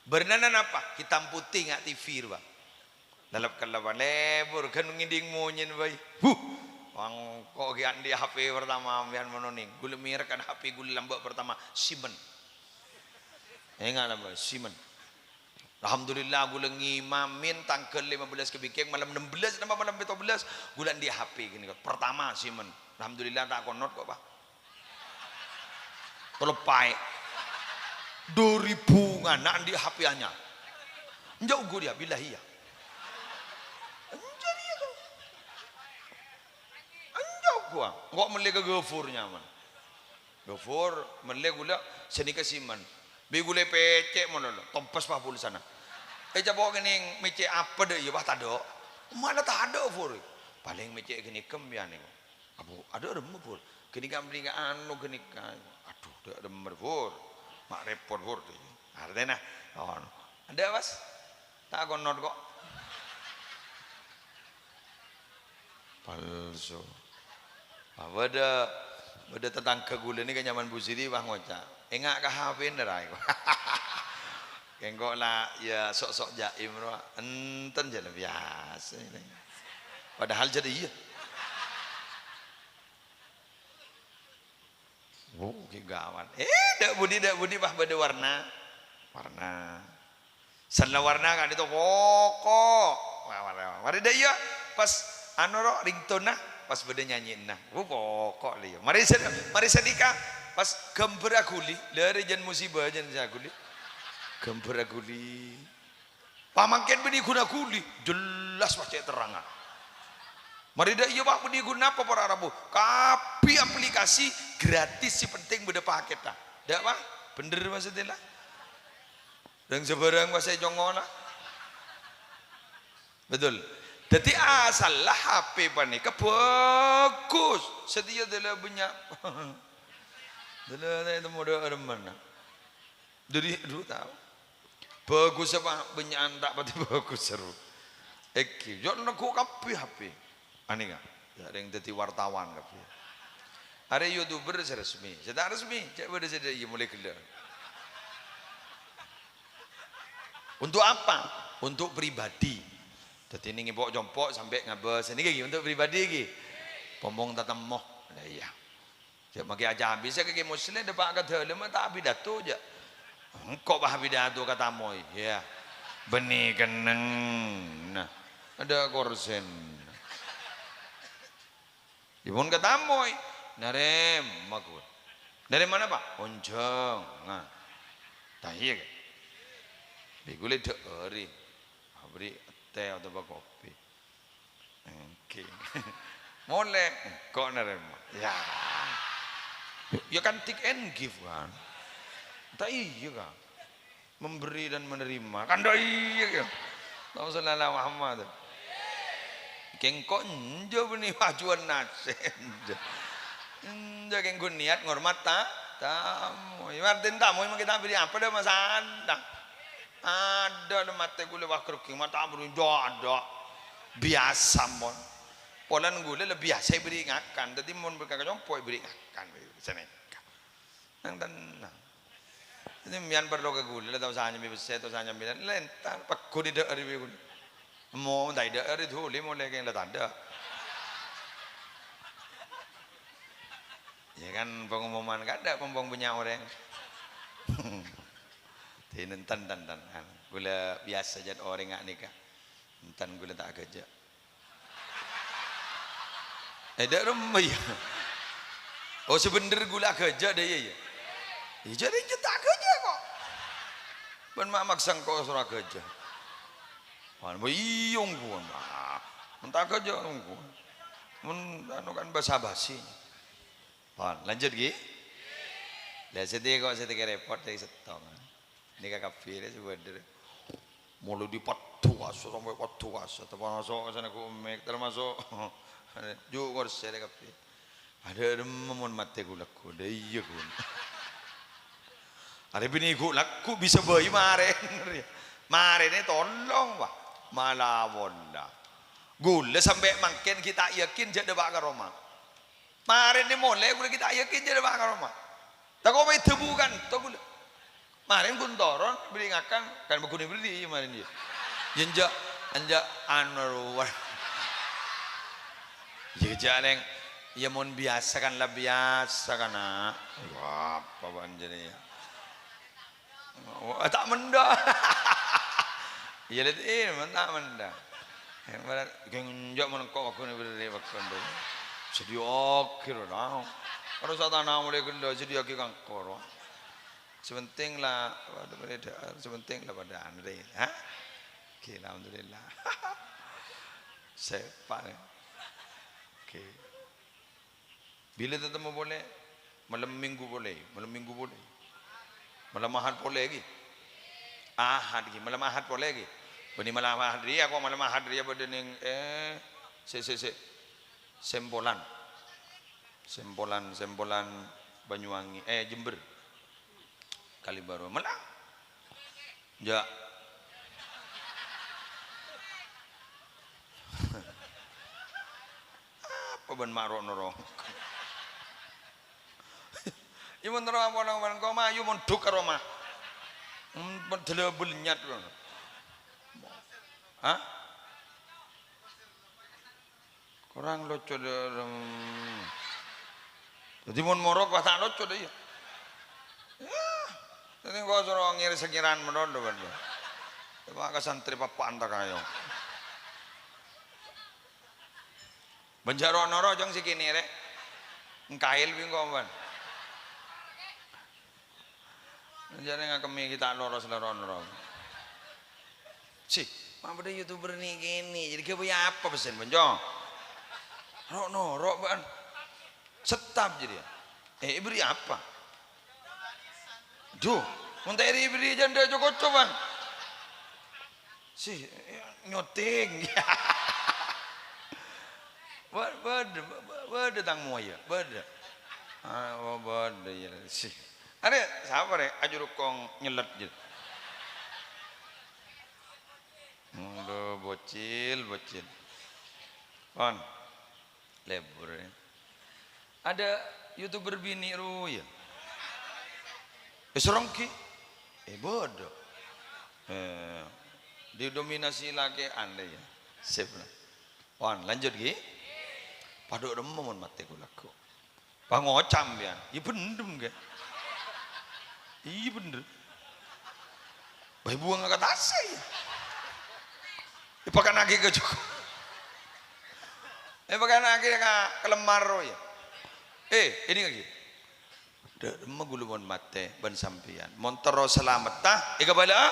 Bârnana napa? Hitam putih, nga' T V, ro, Pak. Lallep-kellebbhân lebur, ghân ngèdhing monyèn bhâi. Huh! Engko' ghi' andi' H P pertama, sampèyan mon onèng. Ghulâ mèrek kan H P ghulâ lambâ' pertama, Siemens. Enga' lambâ', Siemens. Alhamdulillah, ghulâ ngimamèn tangghâl lèma bellâs Kèbikèng, malem ennem bellâs napa malem pètto bellâs, ghulâ andi' H P ghânèka. Pertama, Siemens. Alhamdulillah, ta' konot kok, Pak. Tolop paè'. Dua ribu ngana' andi' H P anyar. Enjâ' ongghu rèya, billahi ya. Enjâ' rèya to. Enjâ' ongghu, ah. Engko' mellè ka Ghafur nyaman. Ghafur, mellè ghulâ sanèka Siemens. Bi' ghulâ pècè' malolo, tompes pa pulsana. Ècapo' kènèng mècè' apa dâ' iyâ, Pak, tadâ'? Mala tadâ', Fur. Palèng mècè' ghânèka sampèyan nèko. Abu, adâ' remma, Fur. Ghânèka mending anu ghânèka. Adhu, dâ' remma, Fur. Ma' rèpot, Fur. Artèna, oh, adâ', Mas? Ta' konot kok. Palsu. Ah, bâdâ, bâdâ tatangghâ ghulâ nèka nyaman Bu Siti, wah, ngoca', "Enga' ka H P-na, ra." Kèng kok la, ya, sok-sok jaim, ro. Enten jâ' la biyasa. Padahal jâ' iyâ. Wuh, ghi' gawat. Eh, dâ' budi, dâ' budi, pas bâdâ warna. Warna. Sella warna ka'dinto poko'. Wah, wah, wah. Marè dâ' iyâ, pas anu, ro, ringtone-na, pas bâdâ nyanyèna. Wuh, poko' la iyâ. Marè sè-, marè sanèka, pas ghâmbhârrâ ghuli. La, rè jân musibâ, jân sè aghuli. Ghâmbhârrâ ghuli. Pamangkèn bânnè ghun aghuli, jelas pas cè' terrangnga. Marè dâ' iyâ, Pak, bânnè ghun napa para rabu? Kabbhi aplikasi gratis, sè penting bâdâ pakètta. Dâ', Pak? Bhender, Mas, dâ' la? Rèng sabârâng pas ècongola. Betul. Dâddhi, asalla H P panèka bhâghus. Satèya dâ' la bânnya'. Dâ' la ta' ètemmo dâ' remma. Dâri, aduh, tao. Bhâghus apa bânnya'an ta' patè bhâghus, seru. Èngghi, jhâ' neggu' kabbhi H P. Anèka, jhâ' rèng dâddhi wartawan kabbhi. Arè YouTuber sè resmi, sè ta' resmi, cè' bâdâ sè dâ' iyâ molaè ghellâ'. Untuk apa? Untuk pribadi. Dâddhi nèng èpo'-compo' sampè' ngabâs. Nèka ghi untuk pribadi ghi. Pompong tatemmo. Lah iyâ. Jhâ' makè acabis ka Kè Musleh, dâpa' ka dâlemma ta' apidato, jhâ'. Engko' pas apidato katamoy, yâ. Bânnè kenneng. Nah, adâ' korsèna. Iyâ, mon katamoy, narèmma ghulâ. Narèmmana, Pak? Onjhângan. Ta' iyâ, Kè? Bi' ghulâ dâ'âri. Abri tè otabâ kopi. Èngghi. Molè, engko' narèmma. Ya. Ya kan take and give, kan? Ta' iyâ, kan? Memberi dan menerima. Kan ta' iyâ, kan? Allahumma sholli ala Muhammad. Kèng engko' enjâ' bânnè ajuwân nasè'. Enjâ'. Enjâ' kèng ghun niat ngormat ta-, tamoy. Martin tamoy mangkè ta' bâri' apa dâ' masalah. Adâ' la matè ghulâ wah grogi, ma' ta' bâri' jhâ' adâ'. Biyasa, mon. Polana ghulâ la biyasa èbâri' ngakan. Dâddhi mon bârkah ka compo' èbâri' ngakan. Sanèka. Nang tennang. Dâddhi sampèyan parlo ka ghulâ, la tao sanyam pèssè, tao sanyam bilân. La entar, pegghun è dâ'âr bi' ghulâ. Mo, ta' è dâ'âr dhuli molè kèng la tadâ'. Ya kan, pengumuman kadâ' pompong bânnya' orèng. Dâddhi enten, enten, enten. Ghulâ biyasa jhât orèng nga' nèka. Enten ghulâ ta' aghâjâ'. È dâ'âr remma, iyâ. Oh, sè bhendher ghulâ aghâjâ' dâ' iyâ, iyâ. Iyâ, jârèya ta' aghâjâ' kok. Bân ma' maksa engko' soro aghâjâ'. Wah, iyâ ongghuwân. Wah, mon ta' aghâjâ' ongghuwân. Mon anu kan basa-basi. Pon, lanjut, ghi. Lah, sè tèko, sè tèko rèpot dâri sèttong. Nèka kabbhi rè sè bhendher. Mulai di paddhu kassa sampè' paddhu kassa, termasuk sana komik, termasuk ju' korsè rè kabbhi. Adâ' remma mon matè ghu-lagghu, dâ' iyâ ghun. Arè binè ghu-lagghu bisa bhâi marèn rèya. Marènè tolong, wah. Mala walla. Ghulâ sampè' mangkèn ghi' ta' yakin jhâ' dâpa' ka roma. Marèn nè molè ghulâ ghi' ta' yakin jhâ' dâpa' ka roma. Tako' bhâi dhâbu ka'dinto ghulâ. Marèn ghun toron, bherri' ngakan, kan bâghuna bherri' iyâ marèn iyâ. Iyâ enjâ', enjâ' anu rowa. Iyâ jhâ' lèng, iyâ mon biyasa kan la biyasa kana'. Wah, apa bân jârèya? Oh, ta' mendha. Iyâ, Lèt, eh, mon ta' mendha. Yang berat, geng enjâ' mon engko' bâghuna bherri' bâkto. Sèdhiyâghi rowa. Harus satana mulai ghellâ', sèdhiyâghi kangkor. Sè pentèng la, waduh, bâdâ, sè pentèng la padâ anrè, ha? Oke, alhamdulillah. Sepa', ya. Oke. Bilâ tatemmo polè? Malem Minggu polè, malem Minggu polè. Malem Ahad polè, ghi. Ahad, ghi, malem Ahad polè, ghi. Bânnè malem Ahad rèya, kok malem Ahad rèya bâdâ neng, eh, sè, sè, sè. Sempolan. Sempolan, Sempolan Banyuwangi, eh, Jember. Kalibaro. Mella'. Jâ'. Apa bân ma' ro'-noro'? Iyâ, mon terro apa nang bân ko mayu mondhuk ka roma. Hmm, padâlâ bâlnyat. Hah? Kurang lucu dâ', hmm. Dhâddhi mon morok wah ta' lucu dâ' iyâ. Yah, dhâddhi engko' soro ngèr-sengèran mènon dâ' bân. Coba ka santri pappa'an ta' kayo. Bân jâ' ro'-noro' jhâng sè kènè' rè. Engkaèl bi' engko' bân. Jârèya ngakemmè ghi' ta' loros la ro'-noro'. Sih, ma' bâdâ YouTuber nè'-kènè', jârèya ghâbây apa pèssèna, Bânco? Ro'-noro' bân. Setap jârèya. Eh, èbèrri' apa? Duh, mon ta' èbèrri' jâ' ndâ' co-koco, bân. Sih, nyotèng. Bâ-, bâdâ, bâ-, bâdâ tang mowa, bâdâ. Ah, oh, bâdâ, iyâ, sih. Arè, sapa, rè? Ajurukong nyellet, jâ. Aduh, bocil, bocil. Pon. Lebur, ya. Ada YouTuber binè' rowa, ya? Eh, saronggi? Eh, bâdâ. Eh, didominasi lakè'an, ya. Sip, lah. Wan, lanjut, ghi. Padâ remma mon matè ghu-lagghu. Pangoca' sampèyan. Iyâ bhendher, ghi. Iyâ bhendher. Bâi buwâng ka tasè', ya. Èpakannaghi ka jhuko. Èpakannaghi ka, ka lemmar, ya. Eh, ini lagi. Dâ' remma ghulâ mon matè bân sampèyan. Mon terro salametta, èkabâlâ'â?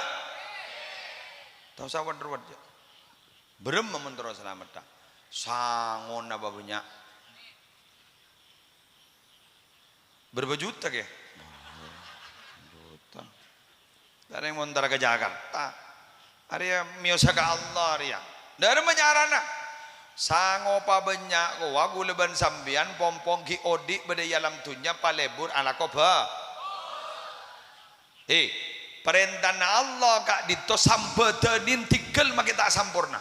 Ta' osa wèt-rowèt, jâ. Bârâmma mon terro salametta? Sangona bânnya'. Bârâmpa juta, kè? Juta. Dâ' rèng montara ka Jakarta. Arèya mèyosa ka Allah, arèya. Dâ' remma carana. Sango pabânnya' kowa ghulâ bân sampèyan pong-pong ghi' odi' bâdâ è alam dhunnya palebur alako bâ-, Eh, parèntana Allah ka'dinto sambâdhânin tèghâl makè ta' samporna.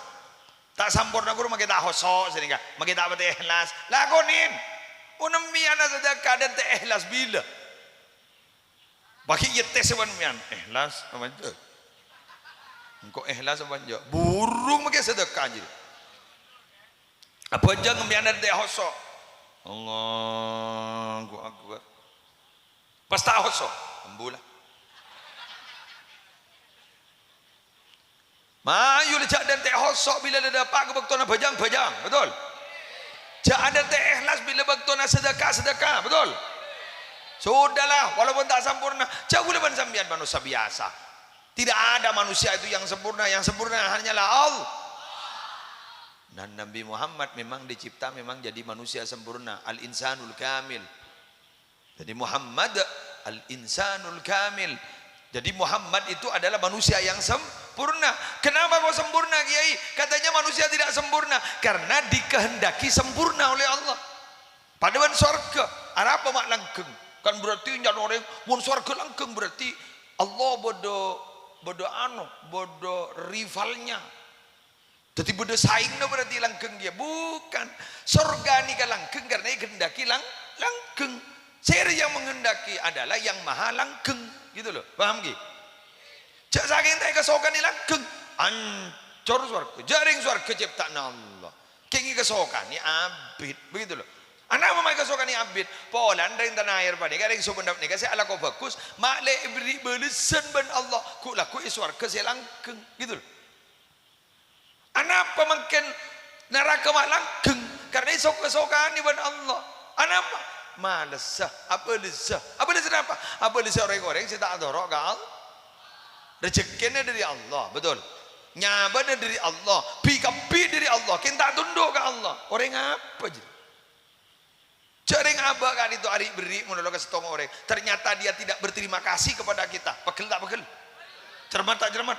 Ta' samporna ghuru makè ta' hoso', sanèngghâ makè ta' patè èhlas. Lakonè. Mon mèyana sadâkah dântè' èhlas bilâ. Paghi' ètes bân mèyan. Èhlas apa enjâ'? Engko' èhlas apa enjâ'? Burung makè sadâkah jârèya. Abhâjâng mèyana dântè' hoso'. Allahu Akbar. Pas ta' hoso', embu la. Mayu la jhâ' dântè' hoso' bilâ la dâpa' ka bâktona bhâjâng-bhâjâng, betul? Jâ' adântè' ikhlas bilâ bâktona sedekah-sedekah, betul? Sudahlah, walaupun ta' samporna, jâ' ghulâ bân sampèyan manossa biyasa. Tidak ada manusia itu yang sempurna, yang sempurna hanyalah Allah. Dan Nabi Muhammad memang dicipta memang jadi manusia sempurna, al-insanul kamil. Jadi Muhammad al-insanul kamil. Jadi Muhammad itu adalah manusia yang sempurna. Kenapa kok sempurna, Kiai? Katanya manusia tidak sempurna karena dikehendaki sempurna oleh Allah. Padâ bân sowarghâ, arapa ma' langghâng? Kan berarti nyarè orèng mon sowarghâ langghâng berarti Allah bâdâ, bâdâ anu, bâdâ rivalnya. Dhâddhi bâdâ saèngna berarti langghâng kèya. Bukan. Sorga nèka langghâng karena èghendaki lang-, langghâng. Sè yang menghendaki adalah yang maha langghâng. Gitu loh. Paham, Ki? Jâ' sakèng ta' èkasokanè langghâng. Ancor sowarghâ. Jâ' rèng sowarghâ cipta'anna Allah. Kèng èkasokanè abit. Begitu loh. Anapa ma' èkasokanè abit? Polana rèng tanah aèr panèka, rèng Sumenep nèka sè alako bhâghus, ma' lè èberri' bâlessan bân Allah. Ghu'-lagghu' è sowarghâ sè langghâng. Gitu loh. Anapa mangkèn naraka ma' langghâng? Karena èsok-, èsokanè bân Allah. Anapa? Malessa, abâlessa. Abâlessa napa? Abâlessa rèng-orèng sè ta' atoro' ka Allah. Rejekkèna dâri Allah, betul? Nyabâna dâri Allah, bi-, kabbhi dâri Allah, kèng ta' tundhu' ka Allah. Orèng apa jâ? Jâ' rèng abâ' ka'dinto arè' berri' mon lo ka sèttong orèng. Ternyata dia tidak berterima kasih kepada kita. Pegghel ta' pegghel? Cermat ta' cermat?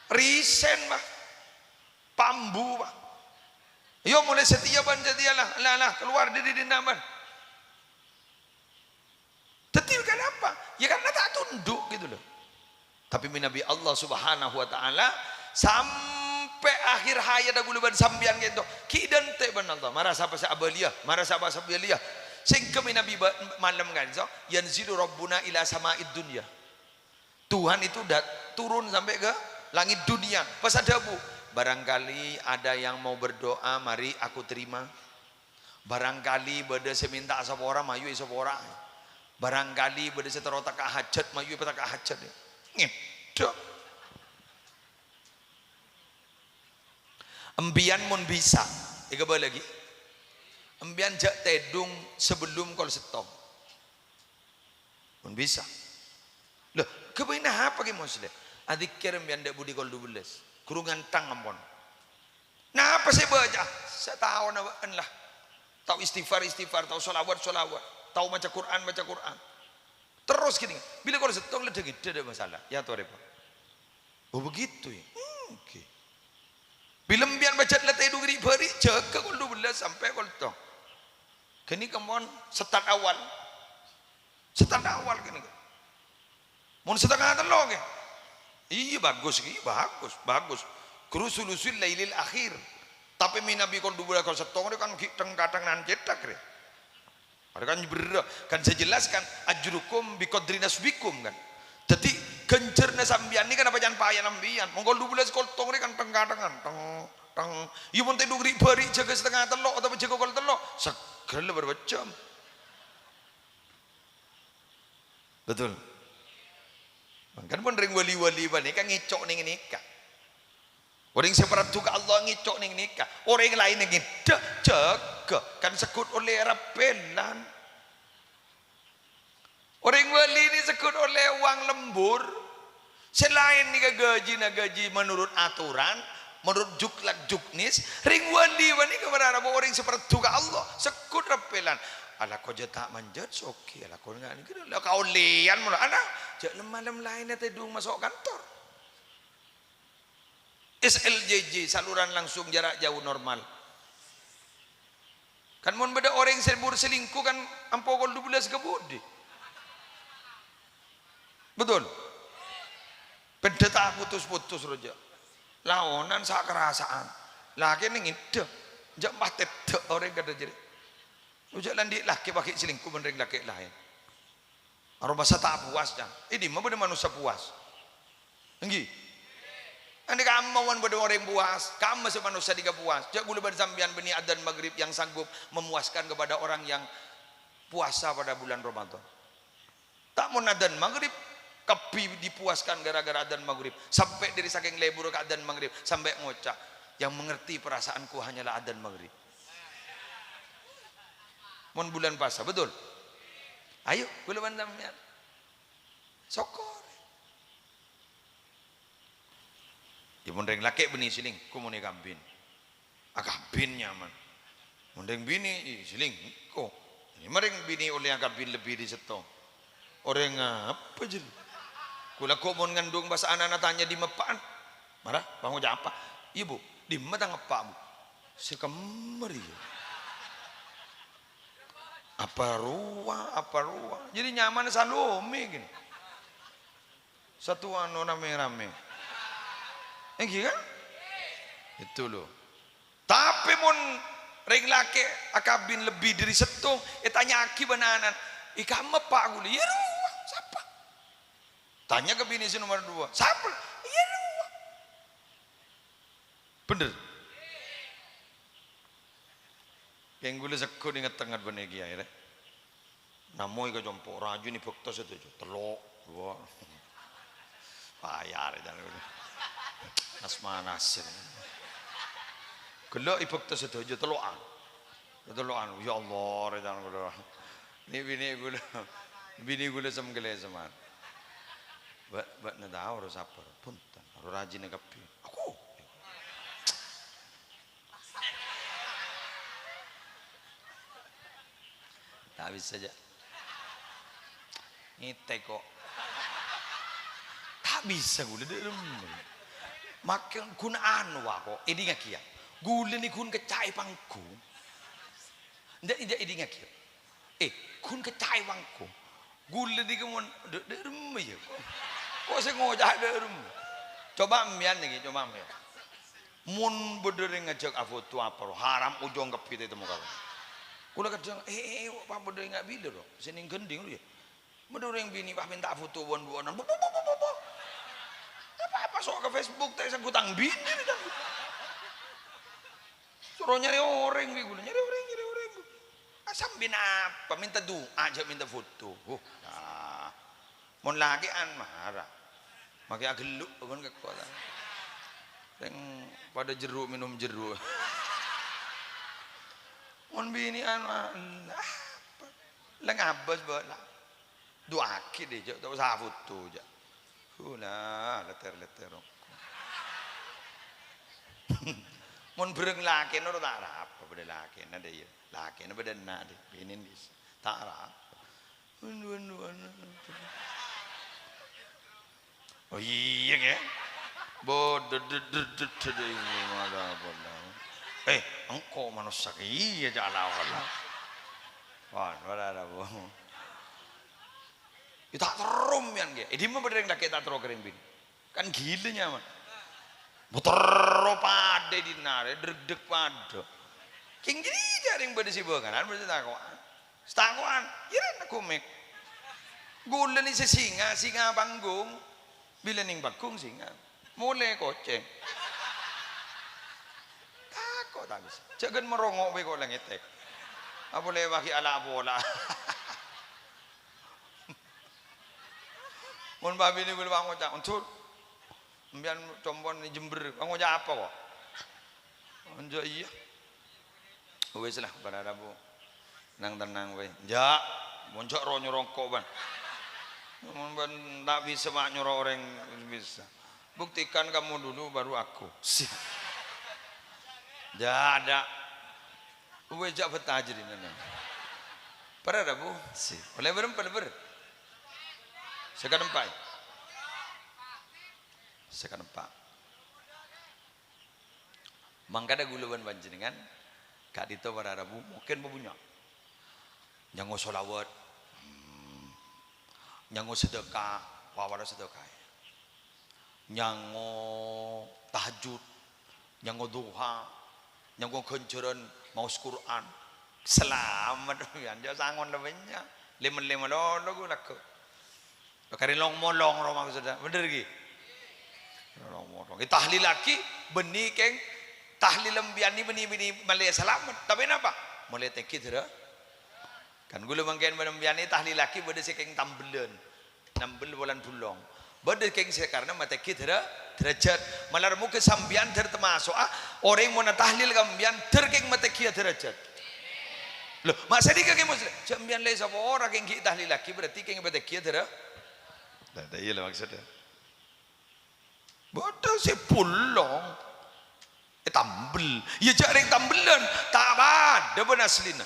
Rèsèn, Pak. Pambu, Pak. Yo, mulai setia bân setia lah. Lah, lah, keluar dâri dinna' bân. Dhâddhi kenapa? Ya karena ta' tundhu' gitu loh. Tapè mènabi Allah Subhanahu wa Ta'ala sampè' akhir hayadda ghulâ bân sampèyan kènto, ghi' dântè' bân Allah. Mara sapa sè abâliyâ, mara sapa sè abâliyâ. Sèngghâ mènabi ba-, malem ka'dinto, "Yanzilu Rabbuna ila sama'id dunya." Tuhan itu dat-, turun sampai ke langit dunia. Pas adhâbu, "Barangkali ada yang mau berdoa, mari aku terima." Barangkali bâdâ sè mènta sapora, mayu èsapora. Barangkali bâdâ sè terro teka' hajat, mayu èpateka' hajat. Ngèdhâ. Empèyan mon bisa, èkabâlâ ghi. Empèyan jâ' tèdung sabellun kol sèttong. Mon bisa. Loh, ghâbâyna apa, Kè Musleh? Adzikir empèyan dâ' budi kol dubellâs. Ghuru ngantang ampon. Napa sè èbâca? Sataona bâ'ân la. Tao istighfar, istighfar, tao shalawat, shalawat, tao maca Qur'an, maca Qur'an. Terros ghi nèng, bilâ kol sèttong la dâ-ngèdhâ, ta' masalah. Èyatorè, Pak. Oh, begitu ya? Engghi. Bilâ empèyan pajhât la tèdung ri'-bâri', jâgâ kol dubellâs sampè' kol sèttong. Ghânèka mon start awal. Start awal ghânèka. Mon satengnga tello', ghi. Iyâ, bagus, ghi, bagus, bagus. Ghuru sulusul lailil akhir. Tapè mènabi kol dubellâs kol sèttong rè kan ghi' teng-kateng nan cèthak rè. Arè kan berrâ', kan sè jelas kan ajrukum bi qadri nasbikum kan. Dhâddhi ghânjhârânna sampèyan nèka napa can payana sampèyan. Mon kol dubellâs kol sèttong rè kan teng-katengan, teng, teng. Iyâ mon tèdung ri'-bâri' jâgâ satengnga tello' otabâ jâgâ kol tello', seggella bârâmpa jam. Betul. Mangkana mon rèng wali-wali panèka ngèco' nèng nèka. Orèng sè parlo ka Allah ngèco' nèng nèka. Orèng laèn ngèdhâ, jâgâ, kan segghut ollè rappèlan. Orèng wali nè segghut ollè wang lembur. Sè laèn nèka gajina gaji menurut aturan, menurut juklak juknis. Rèng wali panèka berharap orèng sè parlo ka Allah, segghut rappèlan. Alako jâ' ta' manjât soghi, alako nga' nèka la kaollèyan molo ana, jâ' lem-malem laènna tèdung maso' kantor. S L J J, saluran langsung jarak jauh normal. Kan mon bâdâ orèng sè buru selingkuh kan ampo kol dubellâs ka budi. Betul? Pèdhâ ta' putus-putus rojâ. Laonan sakarasaan. Lakèna ngèdhâ. Jâ' matè dhâ' orèng kadhâ' jârèya. Rojâ la andi' lakè paghi' selingkuh bân rèng lakè laèn. Aromasa ta' puas, can. È dimma bâdâ manossa puas? Èngghi. Andi' ka'amma mon bâdâ orèng puas, ka'amma sè manossa dhika puas. Jâ' ghulâ bân sampèyan bânnè adzan magrib yang sanggup memuaskan kepada orang yang puasa pada bulan Ramadan. Ta' mon adzan magrib, kabbhi dipuaskan gara-gara adzan magrib. Sampè' dâri sakèng lebbhurra ka adzan magrib, sampè' ngoca', "Yang mengerti perasaanku hanyalah adzan magrib." Mon bulân pasa, betul? Ayo, kaulâ bân sampèyan. Sokkorè. Yâ, mon rèng lakè' bânnè sè lèngko' mon èkabin. Akabin nyaman. Mon rèng binè', ih, sè lèngko'. Yâ, mon rèng binè' ollè akabin lebbi dâri sèttong. Orèng apa jârèya? Kaulâ kok mon ngandung pas ana'na tanya dimma eppa'na. Mara, pangoca' apa? "Iyâ, Bu, dimma tang eppa', Bu?" "Sè kemmer, iyâ." Apa rowa, apa rowa. Jadi nyaman Salome gini. Satuan rame-rame. Engghi kan? Itu loh. Tapè mon rèng lakè' akabin lebbi dâri sèttong, ètanya'aghi bân ana'na, "È kamma eppa' kaulâ?" "Iyâ rowa, sapa?" Tanya ka binè sè nomer dua, "Sapa?" "Iyâ rowa." Bhender. Kèng kaulâ segghun èngèt-èngèt bânnè kèya, rè. Namoy ka compo', rajina bâkto sadhâjâ, tello', dua. Payah, rè, jhân kaulâ. Nas-manas, rè. Ghellâ' èbâkto sadhâjâ, tello'an. Tello'an, ya Allah, rè, jhân kaulâ. Nè binè kaulâ, binè kaulâ sem-kalesemman. Bâ-, bâ'na tao, ro, sapa, ro? Bhunten, ro, rajina kabbhi. Aku. Ta' bisa, jâ'. Ngètè' kok. Ta' bisa ghulâ dâ' remma. Makè ghun anu wa kok. Èdingngaghi, yâ. Ghulâ nè ghun kecca'è panggung. Enjâ', enjâ', èdingngaghi, yâ. Eh, ghun kecca'è panggung. Ghulâ nè ghun mon dâ', dâ' remma, yâ. Kok sè ngoca' dâ' remma. Coba' empèyan nèka, coba' empèyan. Mon bâdâ rèng ngajhâk afoto apa, ro? Haram ojhung kabbhi ta' ètemmo karo. Kaulâ kadhâng, "Eh, eh, eh, pa bâdâ rèng abit, ro? Sè nèng ghendhing, ro, yâ? Bâdâ rèng binè, wah, mènta foto bân-bân. Bu, bu, bu, bu, bu, bu. Apa, apa, sok ka Facebook, ta' èsangghu tang binè, rè, tang." Soro nyarè orèng, bi, kaulâ. Nyarè orèng, nyarè orèng. Ah, sambi napa? Mènta du'a, jhâ' mènta foto. Huh, nah. Mon lakè'an mara. Makè agellu' bân ka kola. Rèng padâ jerru' mènom jerru'. Mon binè'an mara, apa? Lè ngabâs bâlâ. Du'aaghi dè, jhâ' ta' osa foto, jhâ'. Hula, lètèr-lètèr. Mon bhâreng lakèna ro ta' arapa, bâdâ lakèna dè, yâ. Lakèna bâdâ enna' dè, binèn disa. Ta' arapa. Anu, anu, anu. Oh, iyâ, kè? Bo-, de-, de-, de-, de-, de-, de-, ini malah apa, lah? Eh, engko' manossa kè iyâ, jhâ' la-, la-. Wah, wala-, la-, bo-. Yâ, ta' terro, mèyan, kè? Eh, dimma bâdâ rèng lakè' ta' terro ka rèng binè'? Kan ghilâ nyaman. Motor padâ è dinna' rè, drek-drek padâ. Kèng jârèya jhâ' rèng bâdâ sè bângalan, bâdâ sè tako'an. Sè tako'an, iyâ rèn komik. Ghulâ nè sè singa, singa panggung. Bilâ nèng panggung singa. Molè kocèng. Tako' ta' bisa. Jhâ' ghân marongo' bi' ko' la ngètè'. Apa lèbâghi ala pola. Mon bâbinè ghulâ pangoca', "Ondur, empèyan compo'na è Jember, pangoca' apa, ko'?" "Enjâ', iyâ." "Wis lah, para rabu. Nang-tennang bhâi." "Enjâ', mon jhâ' ro-nyoro engko', bân. Mon bân ta' bisa ma' nyoro orèng bisa. Buktikan kamu dulu, baru aku." Si. "Enjâ', enjâ'." Uwè jhâ' bhâta jârèya, nèng. Para rabu, si. Ollè bârâmpa, bârâmpa? Sè kaempa', yâ? Sè kaempa'. Mangkana ghulâ bân panjhennengngan, ka'dinto para rabu, mungkin bâbânnya'. Nyango sholawat. Hmm. Nyango sedekah, wawara sedekah. Nyango tahajjud, nyango duha, nyango ghânjhârân maos Qur'an. Salamet, yâ, jhâ' sangon la bânnya'. Lèma-lèma lolo ghu lagghu'. Karè long-molong ro maksodda. Bhender ghi? Long-molong. È tahlillaghi, bânnè kèng tahlil empèyan nè bânnè, bânnè malè salamet. Tapè napa? Malè tèngghi dârâ-, Kan ghulâ mangkèn bân empèyan nè tahlillaghi bâdâ sè kèng tambellân. Nambel polana bulong. Bâdâ kèng sè karna matèngghi dârâ-, dârâjhât. Malar moghâ sampèyan dâr tamaso'a orèng mon atahlil ka empèyan dâr kèng matèngghi dârâjhât. Lho, ma' sanèka kè Muslim? Jhâ' sampèyan la èsapora kèng ghi' tahlillaghi, berarti kèng èpatèngghi dârâ-, dârâ, iyâ lho maksudnya. Bâdâ sè bulong, ètambel. Iyâ jhâ' rèng tambellan, ta' padâ bân asllina.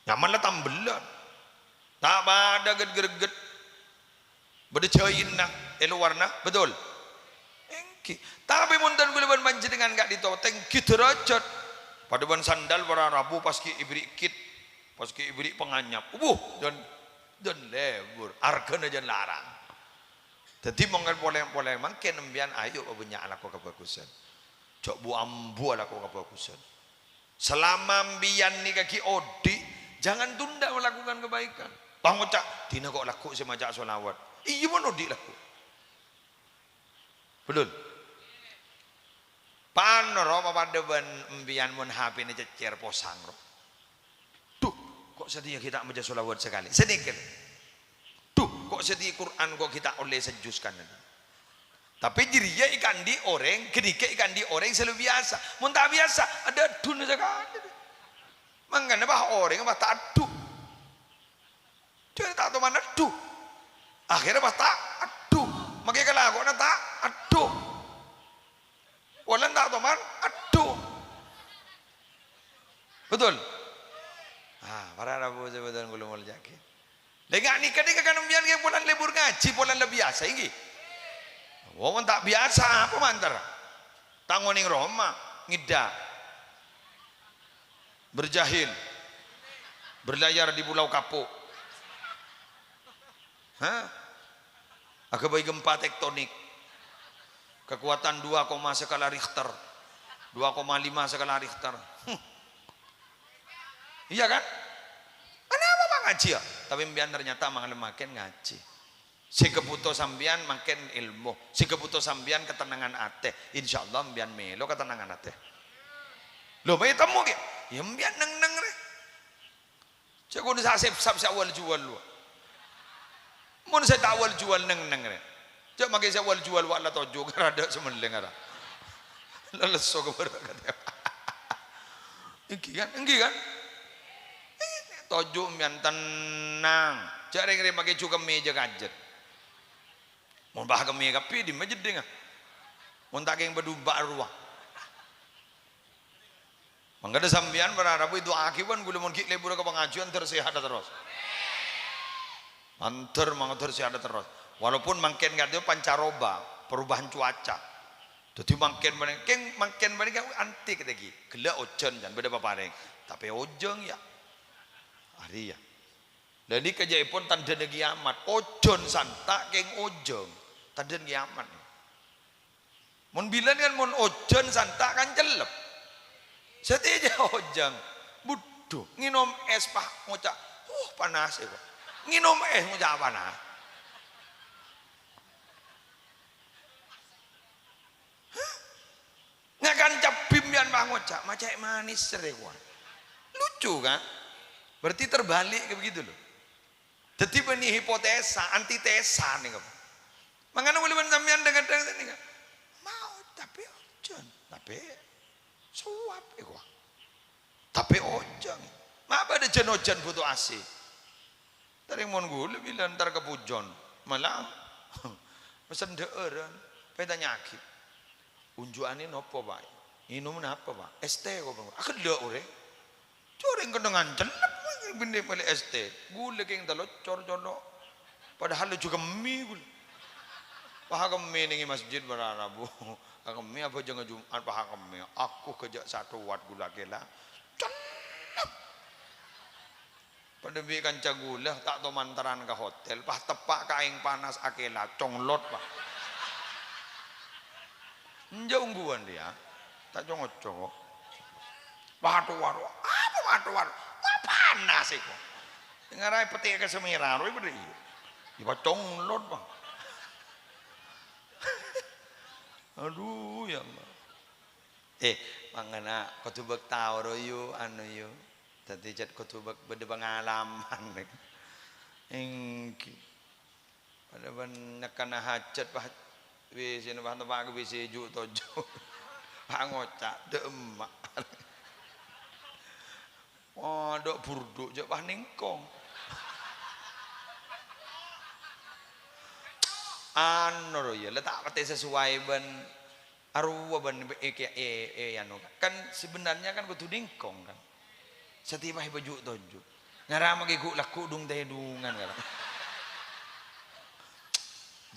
Nyamana tambellan. Ta' padâ ghet-gherghet. Bâdâ jhâina è lowarra, betul? Èngghi. Tapè mon dhân kaulâ bân panjhennengngan ka'dinto tèngghi dârâjhât, padâ bân sandal para rabu pas ghi' èberri' kit, pas ghi' èberri' panganyap. Wuh, jhân, jhân lebur, arghâna jhân larang. Dhâddhi, mon polè-, polè mangkèn sampèyan ayo' abânnya' alako kabhâghusân. Jhâ' bu-ambu alako kabhâghusân. Salama sampèyan nèka ghi' odi', jangan tunda melakukan kebaikan. Pas ngoca', "Dina kok lagghu' sè maca sholawat." Iyâ, mon odi' lagghu'. Betul? Pano ro, mapadâ bân sampèyan mon H P-na cèccèr, posang ro. Dhu, kok satèya ghi' ta' maca sholawat sakalè. Sanèka. Dhu, kok satèya Qur'an kok ghi' ta' ollè sajjus kan. Tapè jârèya èkaandi' orèng, ghânèka èkaandi' orèng sè la biyasa. Mon ta' biyasa, adâ-, adhuna sakalè. Mangkana, bâh, orèng, bâh, ta' adhu. Jârèya ta' toman adhu. Akhirnya, bâh, ta' adhu. Makè kalakowanna ta' adhu. Polana ta' toman adhu. Betul? Ah, para rabu sè bhâdhân kaulâ molja'aghi. Lè, nga' nèka, nèka kan sampèyan kèng polana lebur ngajhi, polana la biyasa, èngghi? Wong ta' biyasa, apa mandhâr? Ta' ngonèng roma, ngèdhâ. Berjahil. Berlayar di Pulau Kapuk. Hah? Aghâbây gempa tektonik. Kekuatan dua koma skala Richter. Dua koma lima skala Richter. Hmm. Iyâ kan? Kenapa, Pak, ngajhi, yâ? Tapè sampèyan ternyata malem mangkèn ngajhi. Sè èkabhuto sampèyan mangkèn èlmo. Sè èkabhuto sampèyan ketenangan atè. Insyaallah sampèyan mèlo ketenangan atè. Lho, bâi temmo kè? Yâ, sampèyan neng-neng rè. Jhâ' ghun sè asèp-sap sè awal-juwal, wa. Mon sè ta' awal-juwal neng-neng rè. Jhâ' makè sè awal-juwal, wa, la toju' ka rada sè mellèng ara. La lesso ka bârâ' katè. Èngghi kan? Èngghi kan? Toju' sampèyan tennang. Jhâ' rèng-rèng makè jhu kemmè jhâ' kajhât. Mon bâh kemmè kabbhi, dimma jeddhingnga? Mon ta' kèng padubâ' rowa. Mangkana sampèyan para rabu èdu'aaghi bân kaulâ mon ghi' lebur ka pangajiân, ter sèhadhâ terros. Mandhâr, mandhâr sèhadhâ terros. Walaupun mangkèn kadhi pancaroba, perubahan cuaca. Dhâddhi mangkèn panè-, kèng mangkèn panèka antik lagi. Ghellâ' ojhân, can bâdâ paparèng. Tapè ojhân, yâ. Arèya. Lah, nèka ca'èpon tandhâna kiamat. Ojhân santa' kèng ojhân. Tandhâna kiamat. Mon bilân kan mon ojhân santa' kan cellep. Satèya ojhân. Budhu, ngènom ès, pas ngoca', "Uh, panas, è, kok." Ngènom ès ngoca' panas. Hah? Ngakan cabbhi sampèyan pas ngoca', "Ma' cè' manès, rè, kowa." Lucu, kan? Berarti terbalik kayak begitu, loh. Dhâddhi bânnè hipotesa, antitesa nèka. Mangkana kaulâ bân sampèyan dhâng-kadhâng nèka. Mau, tapè ojhân, tapè sowab, è, kowa. Tapè ojhân. Ma' bâdâ jhân-ojhân bhuto AC. Tarèng mon kaulâ bilân entar ka Pujon, malah mesen dhâ'ârân, pas ètanya'aghi, "Unju'anè napa, Pak? Ngènom napa, Pak? Es teh, kok, Pak?" "Ah, ghellâ', orèng." Jhâ' orèng kennengngan cellep, bânnè mellè es teh. Kaulâ kèng talocor colo'. Padahal laju kemmè kaulâ. Pas kemmè neng è masjid para rabu. Kemmè abhâjângnga Jumat, pas kemmè. Aku kejjhâ' satowat kaulâ kèla. Cellep. Padâ bi' kanca kaulâ ta' toman entarân ka hotel, pas teppa' ka aèng panas akèla, conglot, Pak. Enjâ' ongghuwân rèya, ta' co-ngoco, kok. Pas towar, apa pas towar? Wah, panas, è, kok. Ngara è pètè' ka semèra, rowa bâdâ iyâ. Yâ, pas conglot, Pak. Aduh, ya Allah. Eh, mangkana kodhu bâk tao rowa, yu, anu, yu. Dhâddhi cè' kodhu bâk-, bâdâ pangalaman. Èngghi. Padâ bân nyèkkana hajat, pas W C-na pas teppa' ka W C ju' toju'. Pas ngoca', "Dâ' emma'." Adâ' burduk, jâ' pas nèngkong. Anu, ro, iyâ, la ta' patè sesuai bân arowa bân e-, e-, e-, e-, anu, kan. Kan sebenarnya kan kodhu nèngkong, kan. Satèya pas èpaju' tonju'. Nyarama ghi' ghu'-lagghu' dung-tèdungan, kan.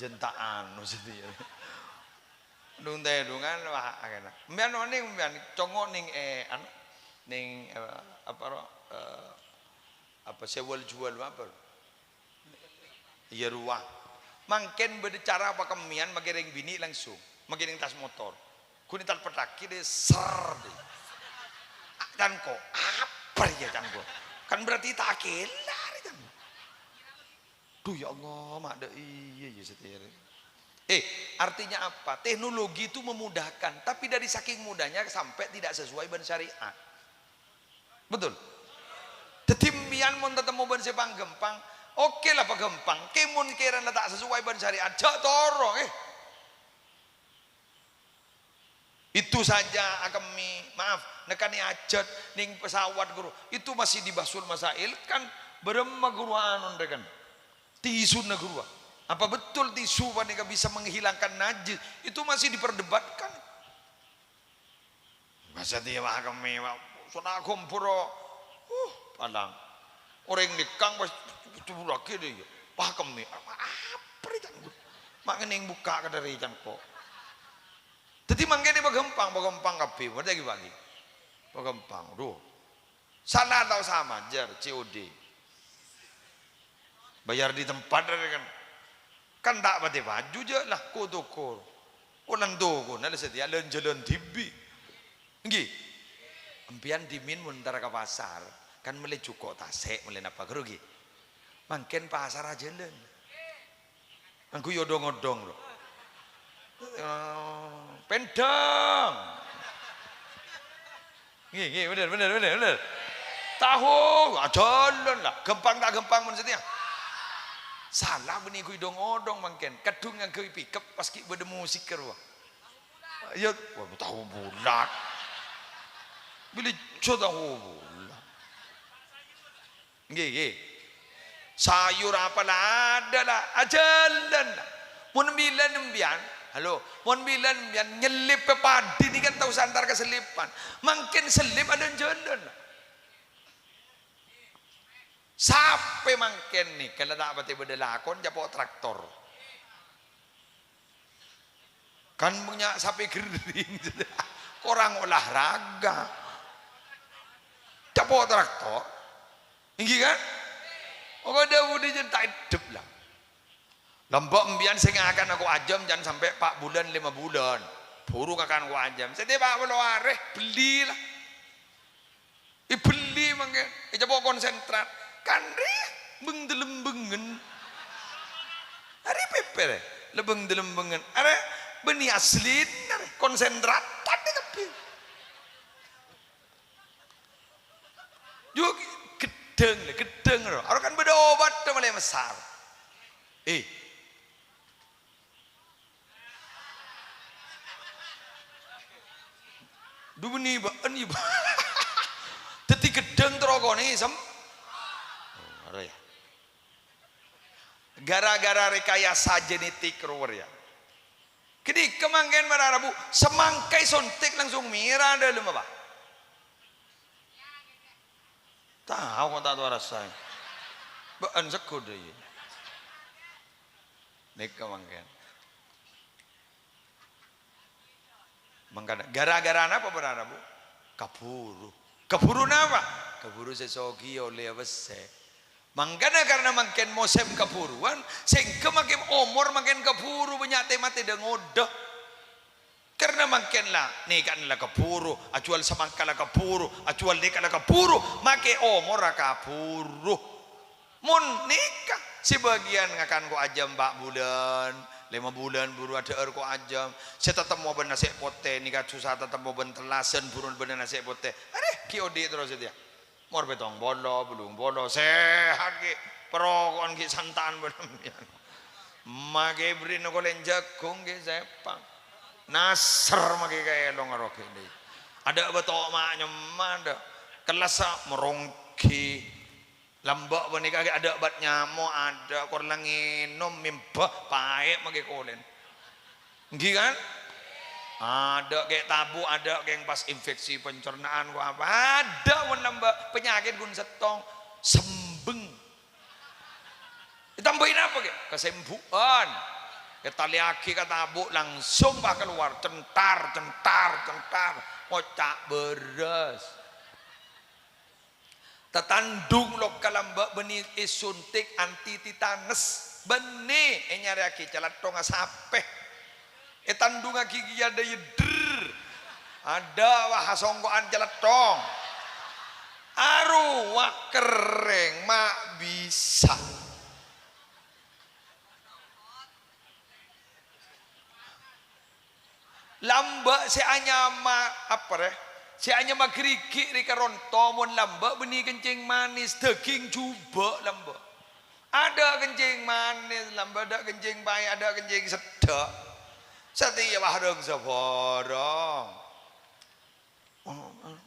Jâ' ta' anu satèya. Dung-tèdungan, wah, akhirnya. Sampèyan onèng, sampèyan congo' nèng, eh, anu, nèng, eh, apa, ro, eh, apa, sewal jual apa, ro? Iyâ, rowa. Mangkèn bâdâ cara pakemmèyan makè rèng binè' langsung. Makè nèng attas motor. Ghun ètalpettaghi dâ, ser dâ. A, can ko', apa rèya can ko'? Kan berarti ta' akèla rè can ko'. Duh, ya Allah, ma' dâ' iyâ, iyâ, satèya rè. Eh, artinya apa? Teknologi itu memudahkan, tapi dari saking mudahnya sampai tidak sesuai bân syariat. Betul? Dhâddhi, sampèyan mon tatemmo bân sè paghâmpang, oke la paghâmpang. Kèmon kèra la ta' sesuai bân syariat, jâ' toro, eh. Itu saja akemmè, maaf, nèkanè ajhât nèng pesawat, ghuru. Itu masih dibahsul masail, kan bârâmma, ghuru, anun rè kan. Tisuna, ghuru. Apa betul tisu panèka bisa menghilangkan najis? Itu masih diperdebatkan. Masa dia wah kemmè, wah, sona gomboro. Uh, pandang. Orèng nèkang pas tubulaghi dâ iyâ. Wah kemmè, apa rè can? Ma' ngènèng bukka' ka dâri can ko'. Dhâddhi mangkèn paghâmpang, paghâmpang kabbhi. Ngertè ghi, Pak, ghi? Paghâmpang, duh. Sala tao sama, jâr, C O D. Bayar di tempat, kan. Kan ta' patè paju, jâ' la, ko-toko. Ko' lan tokona la satèya, lan-jhâlân dhibi'. Ènggi? Sampèyan dhimèn mon entar ka pasar, kan mellè jhuko' tasè', mellè napa, ghuru, ghi? Mangkèn pasar ajhâlân. Angghuy odhong-odhong, lo. Eh, pèndhâng. Ngghi, ngghi, bhender, bhender, bhender, bhender. Tahu, ajhâlân la. Ghâmpang ta' ghâmpang mon satèya? Sala bânnè ghuy dhong-odhong mangkèn. Kadhung ngangghuy pickup pas ghi' bâdâ musik karo. Iyâ, wah, tahu bulat. Bilih jâ tahu bulat. Ngghi, ngghi. Sayur apa la adâ la, ajhâlân la. Mon bilân sampèyan, halo, mon bilân sampèyan nyellip pè padhi nèka ta' osa entar ka sellipan. Mangkèn sellip adâ jhâlân la. Sapè mangkèn nèka la ta' patè bâdâ lakon, capo' traktor. Kan punya sapè ghering, korang olahraga. Capo' traktor. Ènggi, kan? Maka Daud jân ta' eddhep, la. Lambâ' sampèyan sè ngakan ko' ajâm jân sampè' pa' bulân, lèma bulân. Buru ngakan ko' ajâm. Satèya pa' polo arè, bellè, la. Èbellè mangkèn, ècapo' konsentrat. Kan rè beng-dâlembhengngen. Arè pèpè rè, la beng-dâlembhengngen. Arè bânnè aslina rè, konsentratan rè kabbhi. Jhu ghedhâng, ghedhâng ro. Aro kan bâdâ obat malè messar. Eh, Dhu bânnè bâ'ân, yâ, Pak. Dhâddhi ghedhâng terro konè, sem-, oh, aro, yâ. Gara-gara rekayasa genetik rowa, yâ. Ghânèka mangkèn para rabu, samangka èsontik langsung mèra dâlemma, Pak. Tao kok ta' tao arassa. Bâ'ân segghut, yâ. Nèka mangkèn. Mangkana, gara-gara napa para rabu? Kabhuru. Kabhuru napa? Kabhuru sè soghi ollè pèssè. Mangkana karna mangkèn mosèm kabhuruwân, sèngghâ mangkèn omor mangkèn kabhuru bânnya' tè-matè dâ-ngodâ. Karna mangkèn la, nèka'na la kabhuru, ajuwâl samangka la kabhuru, ajuwâl nèka la kabhuru, makè omorra kabhuru. Mon nèka, sè bâgiyân ngakan ko' ajâm pa' bulân, lèma bulân buru adhâ'âr ko' ajâm, sè tatemmo bân nasè' potè nèka sossa tatemmo bân tellasan, buru bân nasè' potè. Arè, ghi' odi' terros satèya. Mor pèttong polo, bâllung polo, sehat ghi', paroko'an ghi' santan bân sampèyan. Makè bherri'na kolèn jhâghung ghi' sèpang. Nasser makè kaèlong aro ghi' dhi'. Adâ' bâto' ma' nyemma, adâ'. Kellassa moronggi. Lambâ' panèka ghi' adâ' obat nyamo', adâ' kor la ngènom, mèmbâ, paè' makè kolèn. Èngghi, kan? Adâ' kè' tabu', adâ' kèng pas infeksi pencernaan, ko apa. Adâ' mon lambâ', panyakèt ghun sèttong, sembeng. Ètambâi napa, ghi? Kasembu'ân. Ètalèyaghi ka tabu', langsung, wah, kalowar. Centar, centar, centar. Ngoca' bârâs. Tatandhung lokka lambâ' bânnè èsuntik anti titanes. Bânnè ènyarèyaghi calatthongnga sapè. Ètandhungaghi kèya dâ' èyèddher. Adâ', wah, asongko'an calatthong. Arowa kerrèng ma' bisa. Lambâ' sè anyama, apa rè? Sè anyama ghârighi' rè karonto, mon lambâ' bânnè kencing manis, dâging jhubâ' lambâ'. Adâ' kencing manis, lambâ' adâ' kencing paè', adâ' kencing seddhâ'. Satèya wah rèng sabhârâng. Oh, oh.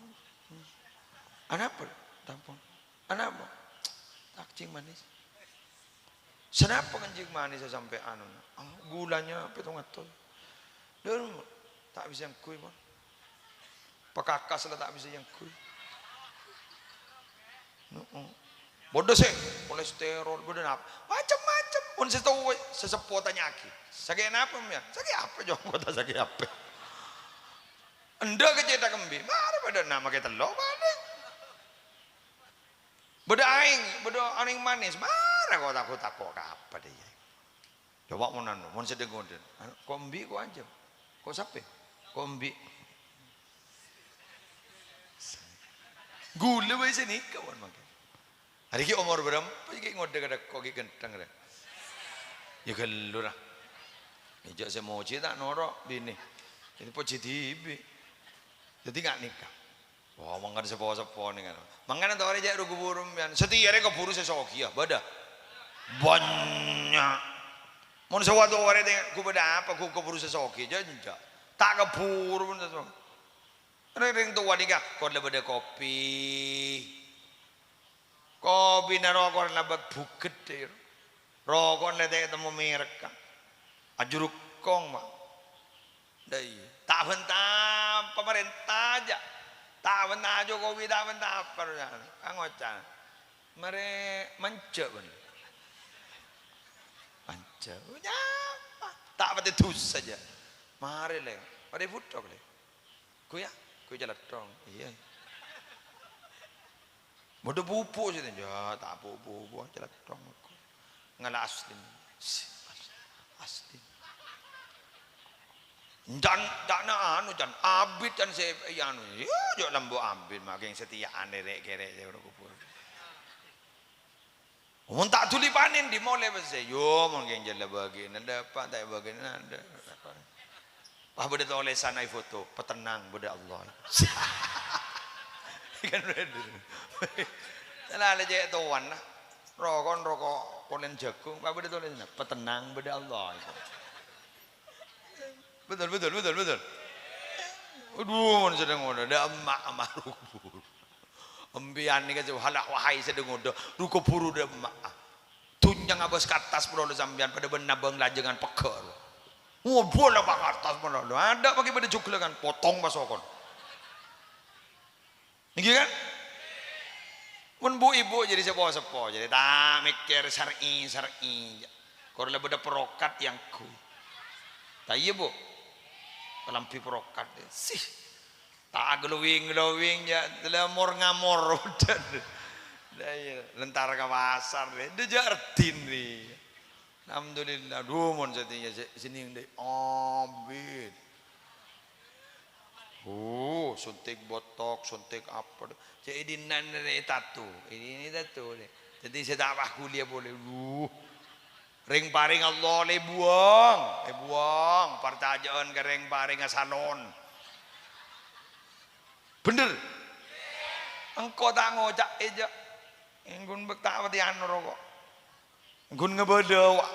Anapa? Tampon. Anapa? Kencing manis. Sanapa kencing manis sampè' anu? Ah, gulanya pèttong atos. Dâ' ta' bisa èngghuy, pon. Pakakas la ta' bisa èngghuy. Heeh. Bâdâ sè kolesterol, bâdâ napa? Macem-macem. Mon sè towè, sè seppo tanya'aghi. Sakè' napa, mèyan? Sakè' apa, Jong? Kota sakè' apa? Endâ' kè cètak embi'. Mara bâdâ na' makè tello', palèng. Bâdâ aèng, bâdâ aèng manis. Mara kok tako'-tako' ka apa dâ' iyâ? Coba mon anu, mon sedheng ngonden. Anu, ko' embi' ko' ajâm. Ko' sapè? Ko' embi'. Ghulâ bhâi sanèka, pon, mangkèn. Arèya ghi' omor bârâmpa ghi' ngodâ ka dhâkko' ghi' ghântheng, rè? Iyâ ghâllu, ra. Jhâ' sè mojhi ta' noro' binè. Ènè pojhi dhibi'. Dhâddhi nga' nèka. Oh, mangkana seppo-seppo nèng anu. Mangkana torè jhâ' ru-kabhuru sampèyan. Satèya rè kabhuru sè sogiyâ, bâdâ. Bânnya'. Mon sè wa-, torè tè-, ghu bâdâ apa, ghu kabhuru sè sogiyâ, jhâ' enjâ'. Ta' kabhuru mon sè sogiyâ. Rèng-rèng towa nèka, kor la bâdâ kopi. Kopina roko' la bât bhughât, dhâ' iyâ. Roko'na la ta' ètemmo mèrèkka. Ajhurukong, ma'. Dhâ' iyâ. Ta' bânta pamarènta jhâ'. Ta' bânta Jokowi, ta' bânta apa, ka ngoca'. Marè manja', bân. Manja'. Nyapa? Ta' patè dhusa jhâ'. Marè, lè. Marè bhuthok, lè. Ghu, yâ? Ghu calatthong. Iyâ. Bâdâ pupuk sè, ya, ta' pupuk, calatthong. Ngala' aslin. Aslin. Can, ca'na anu, can abit, can sè, ya, anu. Ya, jhâ' lambâ' abit, makèng satèya anèrè'-kèrè' sè ro kubur. Mon ta' dhuli panèn, di molè pèssè. Yo, mon kèng jhâ' la bâgi'na dâpa', ta' bâgi'na dâpa'. Pas bâdâ tolèsan è foto, "Patennang, bâdâ Allah." Kan bhender. Salah la cè' towan, nah. Roko', roko' polèn jhâghung, pas bâdâ tolèsan, "Patennang, bâdâ Allah." Betul, betul, betul, betul. Aduh, mon sedheng ngono, dâ' emma' amaru kubur. Empiyan nèka sè hala wahai sedheng ngono, ru kuburu dâ' emma'. Dhunnya ngabâs ka attas malolo sampèyan, padâ bân nabâng lajângan pegghâ'. Ngobrol apa ka attas malolo. Adâ' paghi padâ jhuglângan, potong pasokon. Èngghi, kan? Mon bu-ibu jadi seppo-seppo, jadi ta' mèkkèr syar'i, syar'i. Kor la bâdâ perokat yang ghu. Ta' iyâ, Bu? Kalambhi perokat. Sih. Ta' glowing-glowing, ya. La mor-ngamor. Lah, iyâ. Lentar ka pasar, deh. Dâ' jhâ' ardin, deh. Alhamdulillah, dhu mon satèya sè-, sènèng dâ' abit. Oh, suntik botok, suntik apa. Cè' è dinna' rè tato. Ini, ini tato, rè. Dhâddhi sè ta' pas kuliah polè. Dhu. Rèng-parèng Allah lè buwâng, lè buwâng. Parcajâ'ân ka rèng-parèngnga salon. Bhender? Engko' ta' ngoca' è jhâ'. Engko' bek ta' patè anu roko'. Ghun ngabâlâ, wa.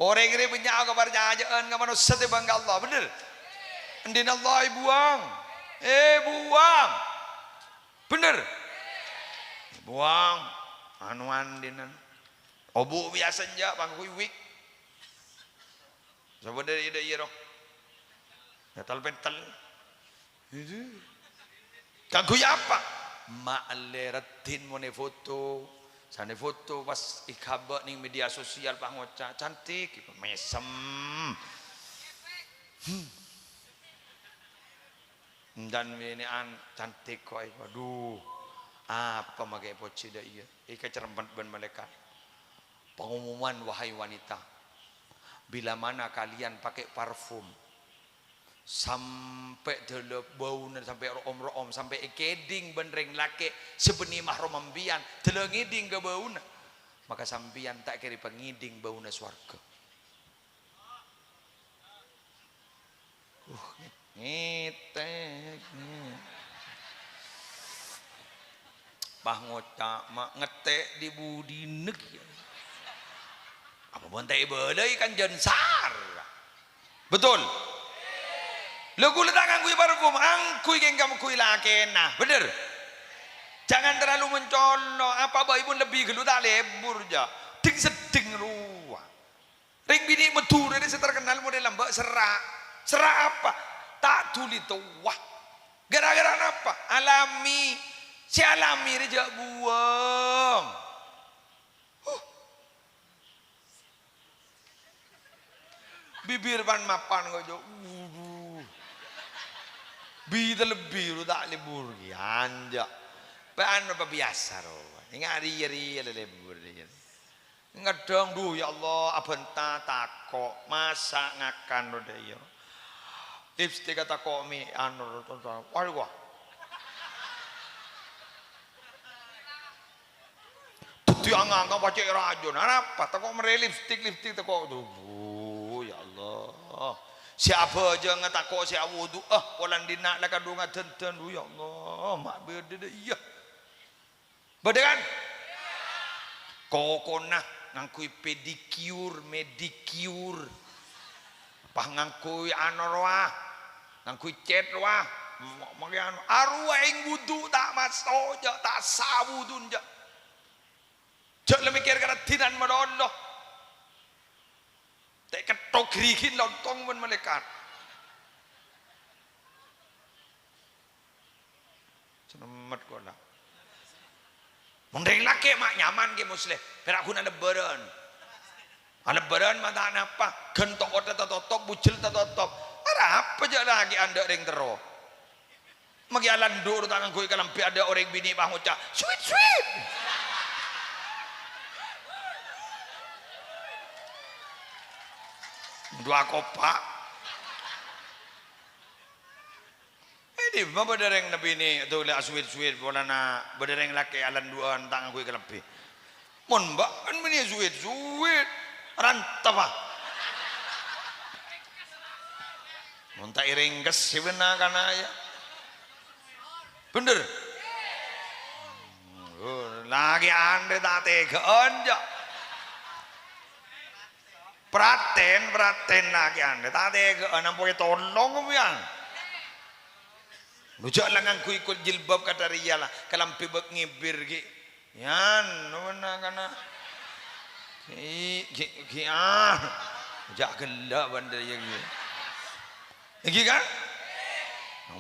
Orèng rè bânnya' kaparcajâ'ân ka manossa tèmbhâng ka Allah, bhender? Andi'na Allah èbuwâng. Èbuwâng. Bhender? Buwâng, anu andinan. Obu' biyasa enjâ', pangghuy wig. Sapa dâri dâ' iyâ, roh? Gatal-petel. Itu. Kaangghuy apa? Ma' ellè raddhin mon èfoto. San èfoto pas èghâbâ' neng media sosial, pas ngoca', "Cantik." Mèsem. Hmm. Èndan binè'an cantik kok, eh. Waduh. Apa makè èpojhi dâ' iyâ? Èkacerremmet bân malaèkat. Pengumuman, wahai wanita. Bila mana kalian pakai parfum sampè' dâlâ bâuna sampè' ro'om-ro'om, sampè' èkèdhing bân rèng lakè' sè bânnè mahram sampèyan, dâlâ ngèdhing ka bâuna, maka sampèyan ta' kèra èpangèdhing bâuna sowarghâ. Uh, ngètèk. Pas ngoca', "Ma' ngètèk dhi budina kèya?" Apa mon ta' èbâlâi kan jhân sara. Betul? Lha, ghulâ ta' ngangghuy parfum, angghuy kèng kaangghuy lakèna. Bhender? Jangan terlalu mencolok. Apa bhâi mon lebbi ghâllu ta' lebur, jâ'. Dhing-seddhing rowa. Rèng binè' Madhurâ rè sè terkenal model lambâ' serra'. Serra' apa? Ta' dhuli towa. Gara-gara napa? Alami. Sè alami rè jâ' buwâng. Huh. Bibir pan-mapan kok, jâ'. Wuduh. Bi' ta' lebbi ro ta' lebur. Yân jâ'. Pan apa biyasa ro. Ènga' rèya-rèya la lebur rèya. Ngèdhâng, "Dhu, ya Allah, abhânta tako', masa' ngakan rowa dâ' iyâ." Lipstik tako' mè' anu, tonton. Waduh, wah. Dhâddhi anga-anga pacè' rajâna. Arapa? Tako' marè lipstik, lipstik tako'. Dhu, ya Allah. Sè abhâjângnga tako' sè awudu'a, polana dinna' la kadhungan dândân. Dhu, ya Allah, ma' bâdâ dâ' iyâ. Bâdâ, kan? Kokona ngangghuy pedicure, medicure. Pas ngangghuy anu rowa, ngangghuy cet rowa. M-, mangkè anu, arowa èng wudu ta' maso', jâ', ta' sah wuduna, jâ'. Jâ' la mèkkèr karaddhinan malolo. Ta' ketthok ghrighin lontong bân malaèkat. Selamet kok, la. Mon rèng lakè' ma' nyaman kè, Musleh. Pèra' ghuna lebbhârân. Alebbhârân ma' ta' napa. Ghân to'otta tatotop, bujel tatotop. Arapa jâ' lakè' adâ' rèng terro. Maghi alandu' ta' ngangghuy kalambhi adâ' orèng binè' pas ngoca', "Sweet, sweet." Dua kopa'. È dimma bâdâ rèng binè' tolè asweet-sweet polana bâdâ rèng lakè' alandu'ân ta' ngangghuy kalambhi. Mon bâ' kan binè' sweet-sweet, rantep, ah. Mon ta' èrèngkes sè bân na-kana, yâ. Bhender? Oh, lakè' anḍi' ta' tega'an, jâ'. Praten, praten lakè' anḍi', ta' tega'an, ampon ètolong, sampèyan. Lo, jâ' la ngangghuy kol jilbab kadhâriyâ la, kalambhi bâk ngèbir ghi'. Yan, lo na-kana. Ghi', ghi', ghi', ah. Jâ' ghellâ' bhender, yâ, ghi'. Èngghi, kan?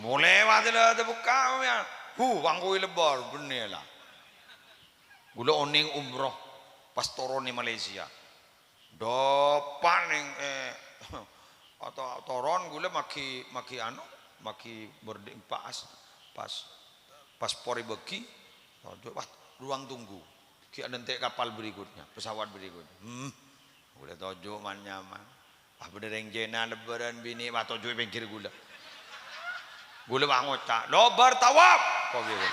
Polè wa' la tabukka', sampèyan. Hu, wangkoy lebbhâr, bânnè la. Ghulâ onèng umroh, pas toron è Malaysia. Dâpa' neng, eh, atau toron ghulâ maghi, maghi anu, maghi boarding pass, pas paspor èbâghi, tojhu, wah, ruang tunggu. Ghi' anḍenṭe' kapal berikutnya, pesawat berikutnya. Hmm, ghulâ tojhu man-nyaman. Wah, bâdâ rèng Cèna lebbhârân binè', wah, tojhu è pèngghir ghulâ. Ghulâ wah ngoca', "Lobâr tawaf!" Kok gitu.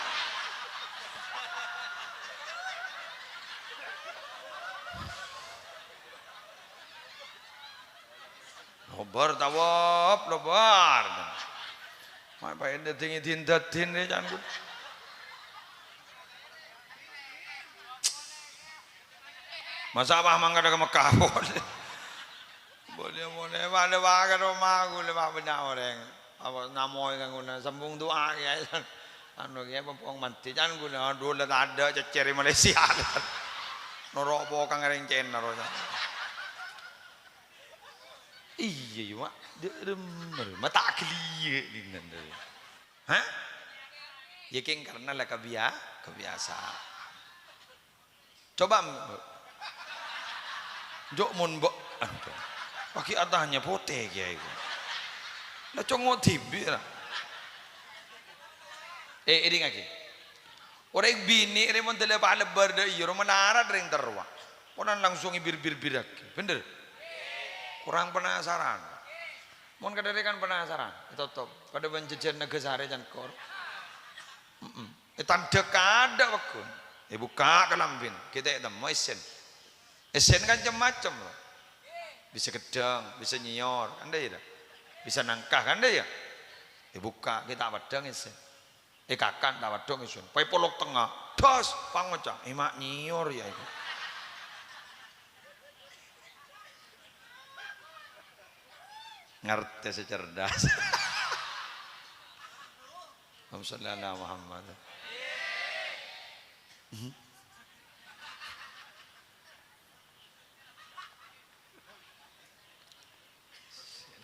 Lobâr tawaf, lobâr. Ma' paèḍâ dingin din dadin rè can ghulâ. Masa' pas mangkat ka Mekkah polè. Polè, polè, polè, pas ka roma ghulâ, pas bânnya' orèng. Apa namoy ka ghulâ, sambung du'a, kèya. Anu kèya pong mandhi can ghulâ, adhu la tadâ' cèccèr è Malaysia. Noro' pokang rèng Cèna rowa. Iyâ, iyâ, Ma'. Dâ' remmer, ma' ta' ghelliyâ' dinna'. Hah? Yâ, kèng karna la kabia-, kabiasaan. Coba, Mbok. Jhâ' mon, Mbok. Aduh. Paghi' atanya potè kèya iku. La congo' dhibi' ra. Eh, èdingngaghi. Orèng binè' rè mon dâlâ palebbâr dâ' iyâ, ro manarat rèng terrowa. Ponan langsung èbir-bir-birraghi. Bhender? Korang penasaran. Mon kadhârè kan penasaran, ètotop. Padâ bân jhâjhân Nagasari can kor. Mm-mm. Ètandhâ kadâ' pagghun. Èbukka' kalambhina, ghi' ta' ètemmo èssèn. Èssèn kan cem-macem, lo. Bisa ghedhâng, bisa nyèyor, kan dâ' iyâ, ta? Bisa nangka, kan dâ' iyâ? Èbukka', ghi' ta' peddhâng èssèn. Èkakan ta' peddhâng èssèn. Pas polok tengnga, das, pangoca', "Emma' nyèyor, yâ, iku." Ngartè sè cerdas. Allahumma shalli ala Muhammad.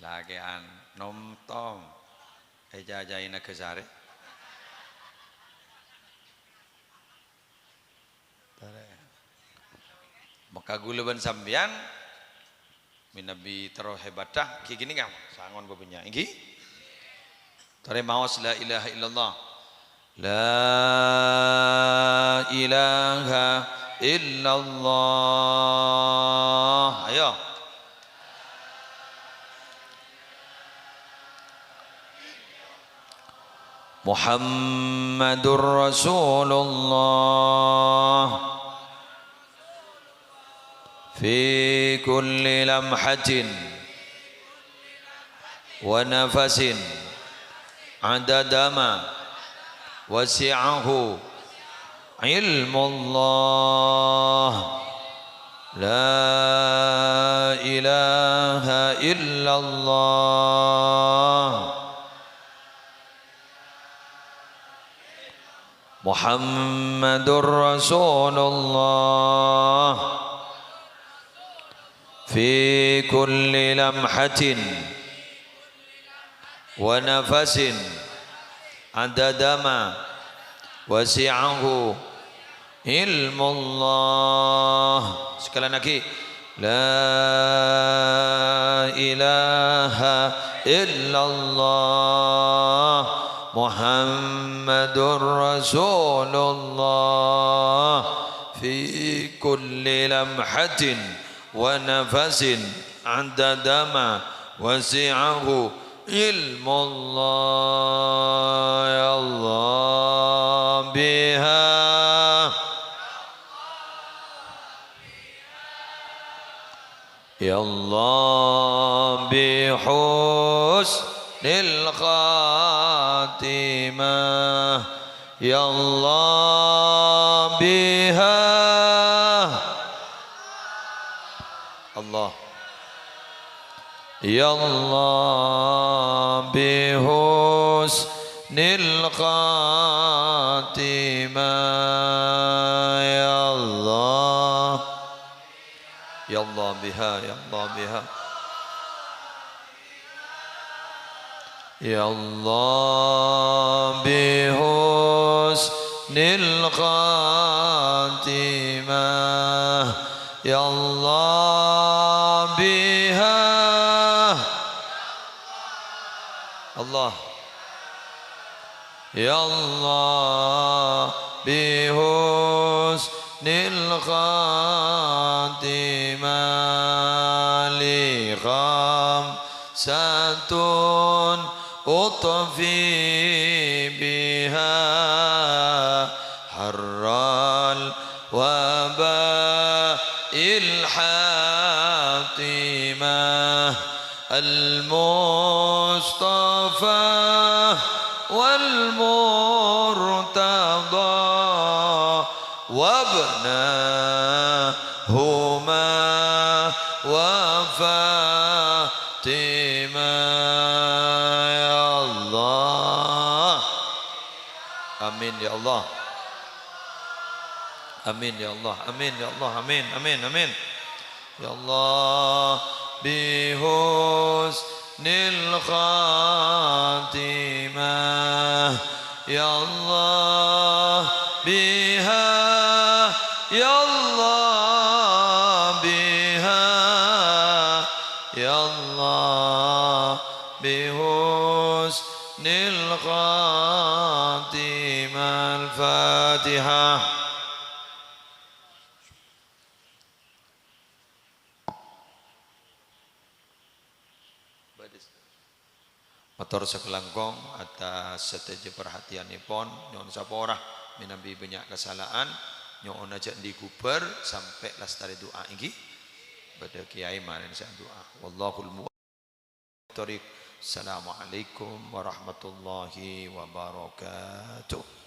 Lakè'an nom-tom ècacaè Nagasari. Tarè. Maka ghulâ bân sampèyan mènabi terro hèbâddhâ, ghi' kènè' kan? Sangon bâbânnya', èngghi? Tarè maos la ilaha illallah. La ilaha illallah. Ayo. Muhammadur Rasulullah. Fi kulli lamhatin wa nafasin adada ma wasi'ahu ilmullah. La ilaha illallah. Muhammadur Rasulullah. Fi kulli lamhatin wa nafasin adada ma wasi'ahu ilmullah. Sekali lagi. La ilaha illallah Muhammadur Rasulullah fi kulli lamhatin wa nafasin adada ma wasi'ahu ilmullah. Ya Allah, biha. Ya Allah, bi husnil khatimah. Ya Allah, biha. Allah. Ya Allah, bi husnil khatimah. Ya Allah. Ya Allah biha, ya Allah biha. Ya Allah bi husnil khatimah. Ya Allah biha. Allah. Ya Allah, bi husnil khatimah li khamsatun utfi biha harral waba'il hatimah. Al-Mustafa wal Murtada wabnahuma wa Fatimah. Ya Allah. Ya Allah. Amin, ya Allah. Amin, ya Allah. Amin, amin, amin. Ya Allah, bihusnil khatimah. Ya Allah, biha. Ya Allah, biha. Ya Allah, bihusnil khatimah. Al-Fatihah. Mator sakalangkong atas sadhâjâ parhatèyanèpon, nyo'on sapora, mènabi bânnya' kasala'an, nyo'on ajhâ' èndi ghubâr, sampè' lastarè du'a, ènggi. Bâdâ kèyaè marèn sè du'a. Wallahul muwaffiq. Assalamualaikum warahmatullahi wabarakatuh.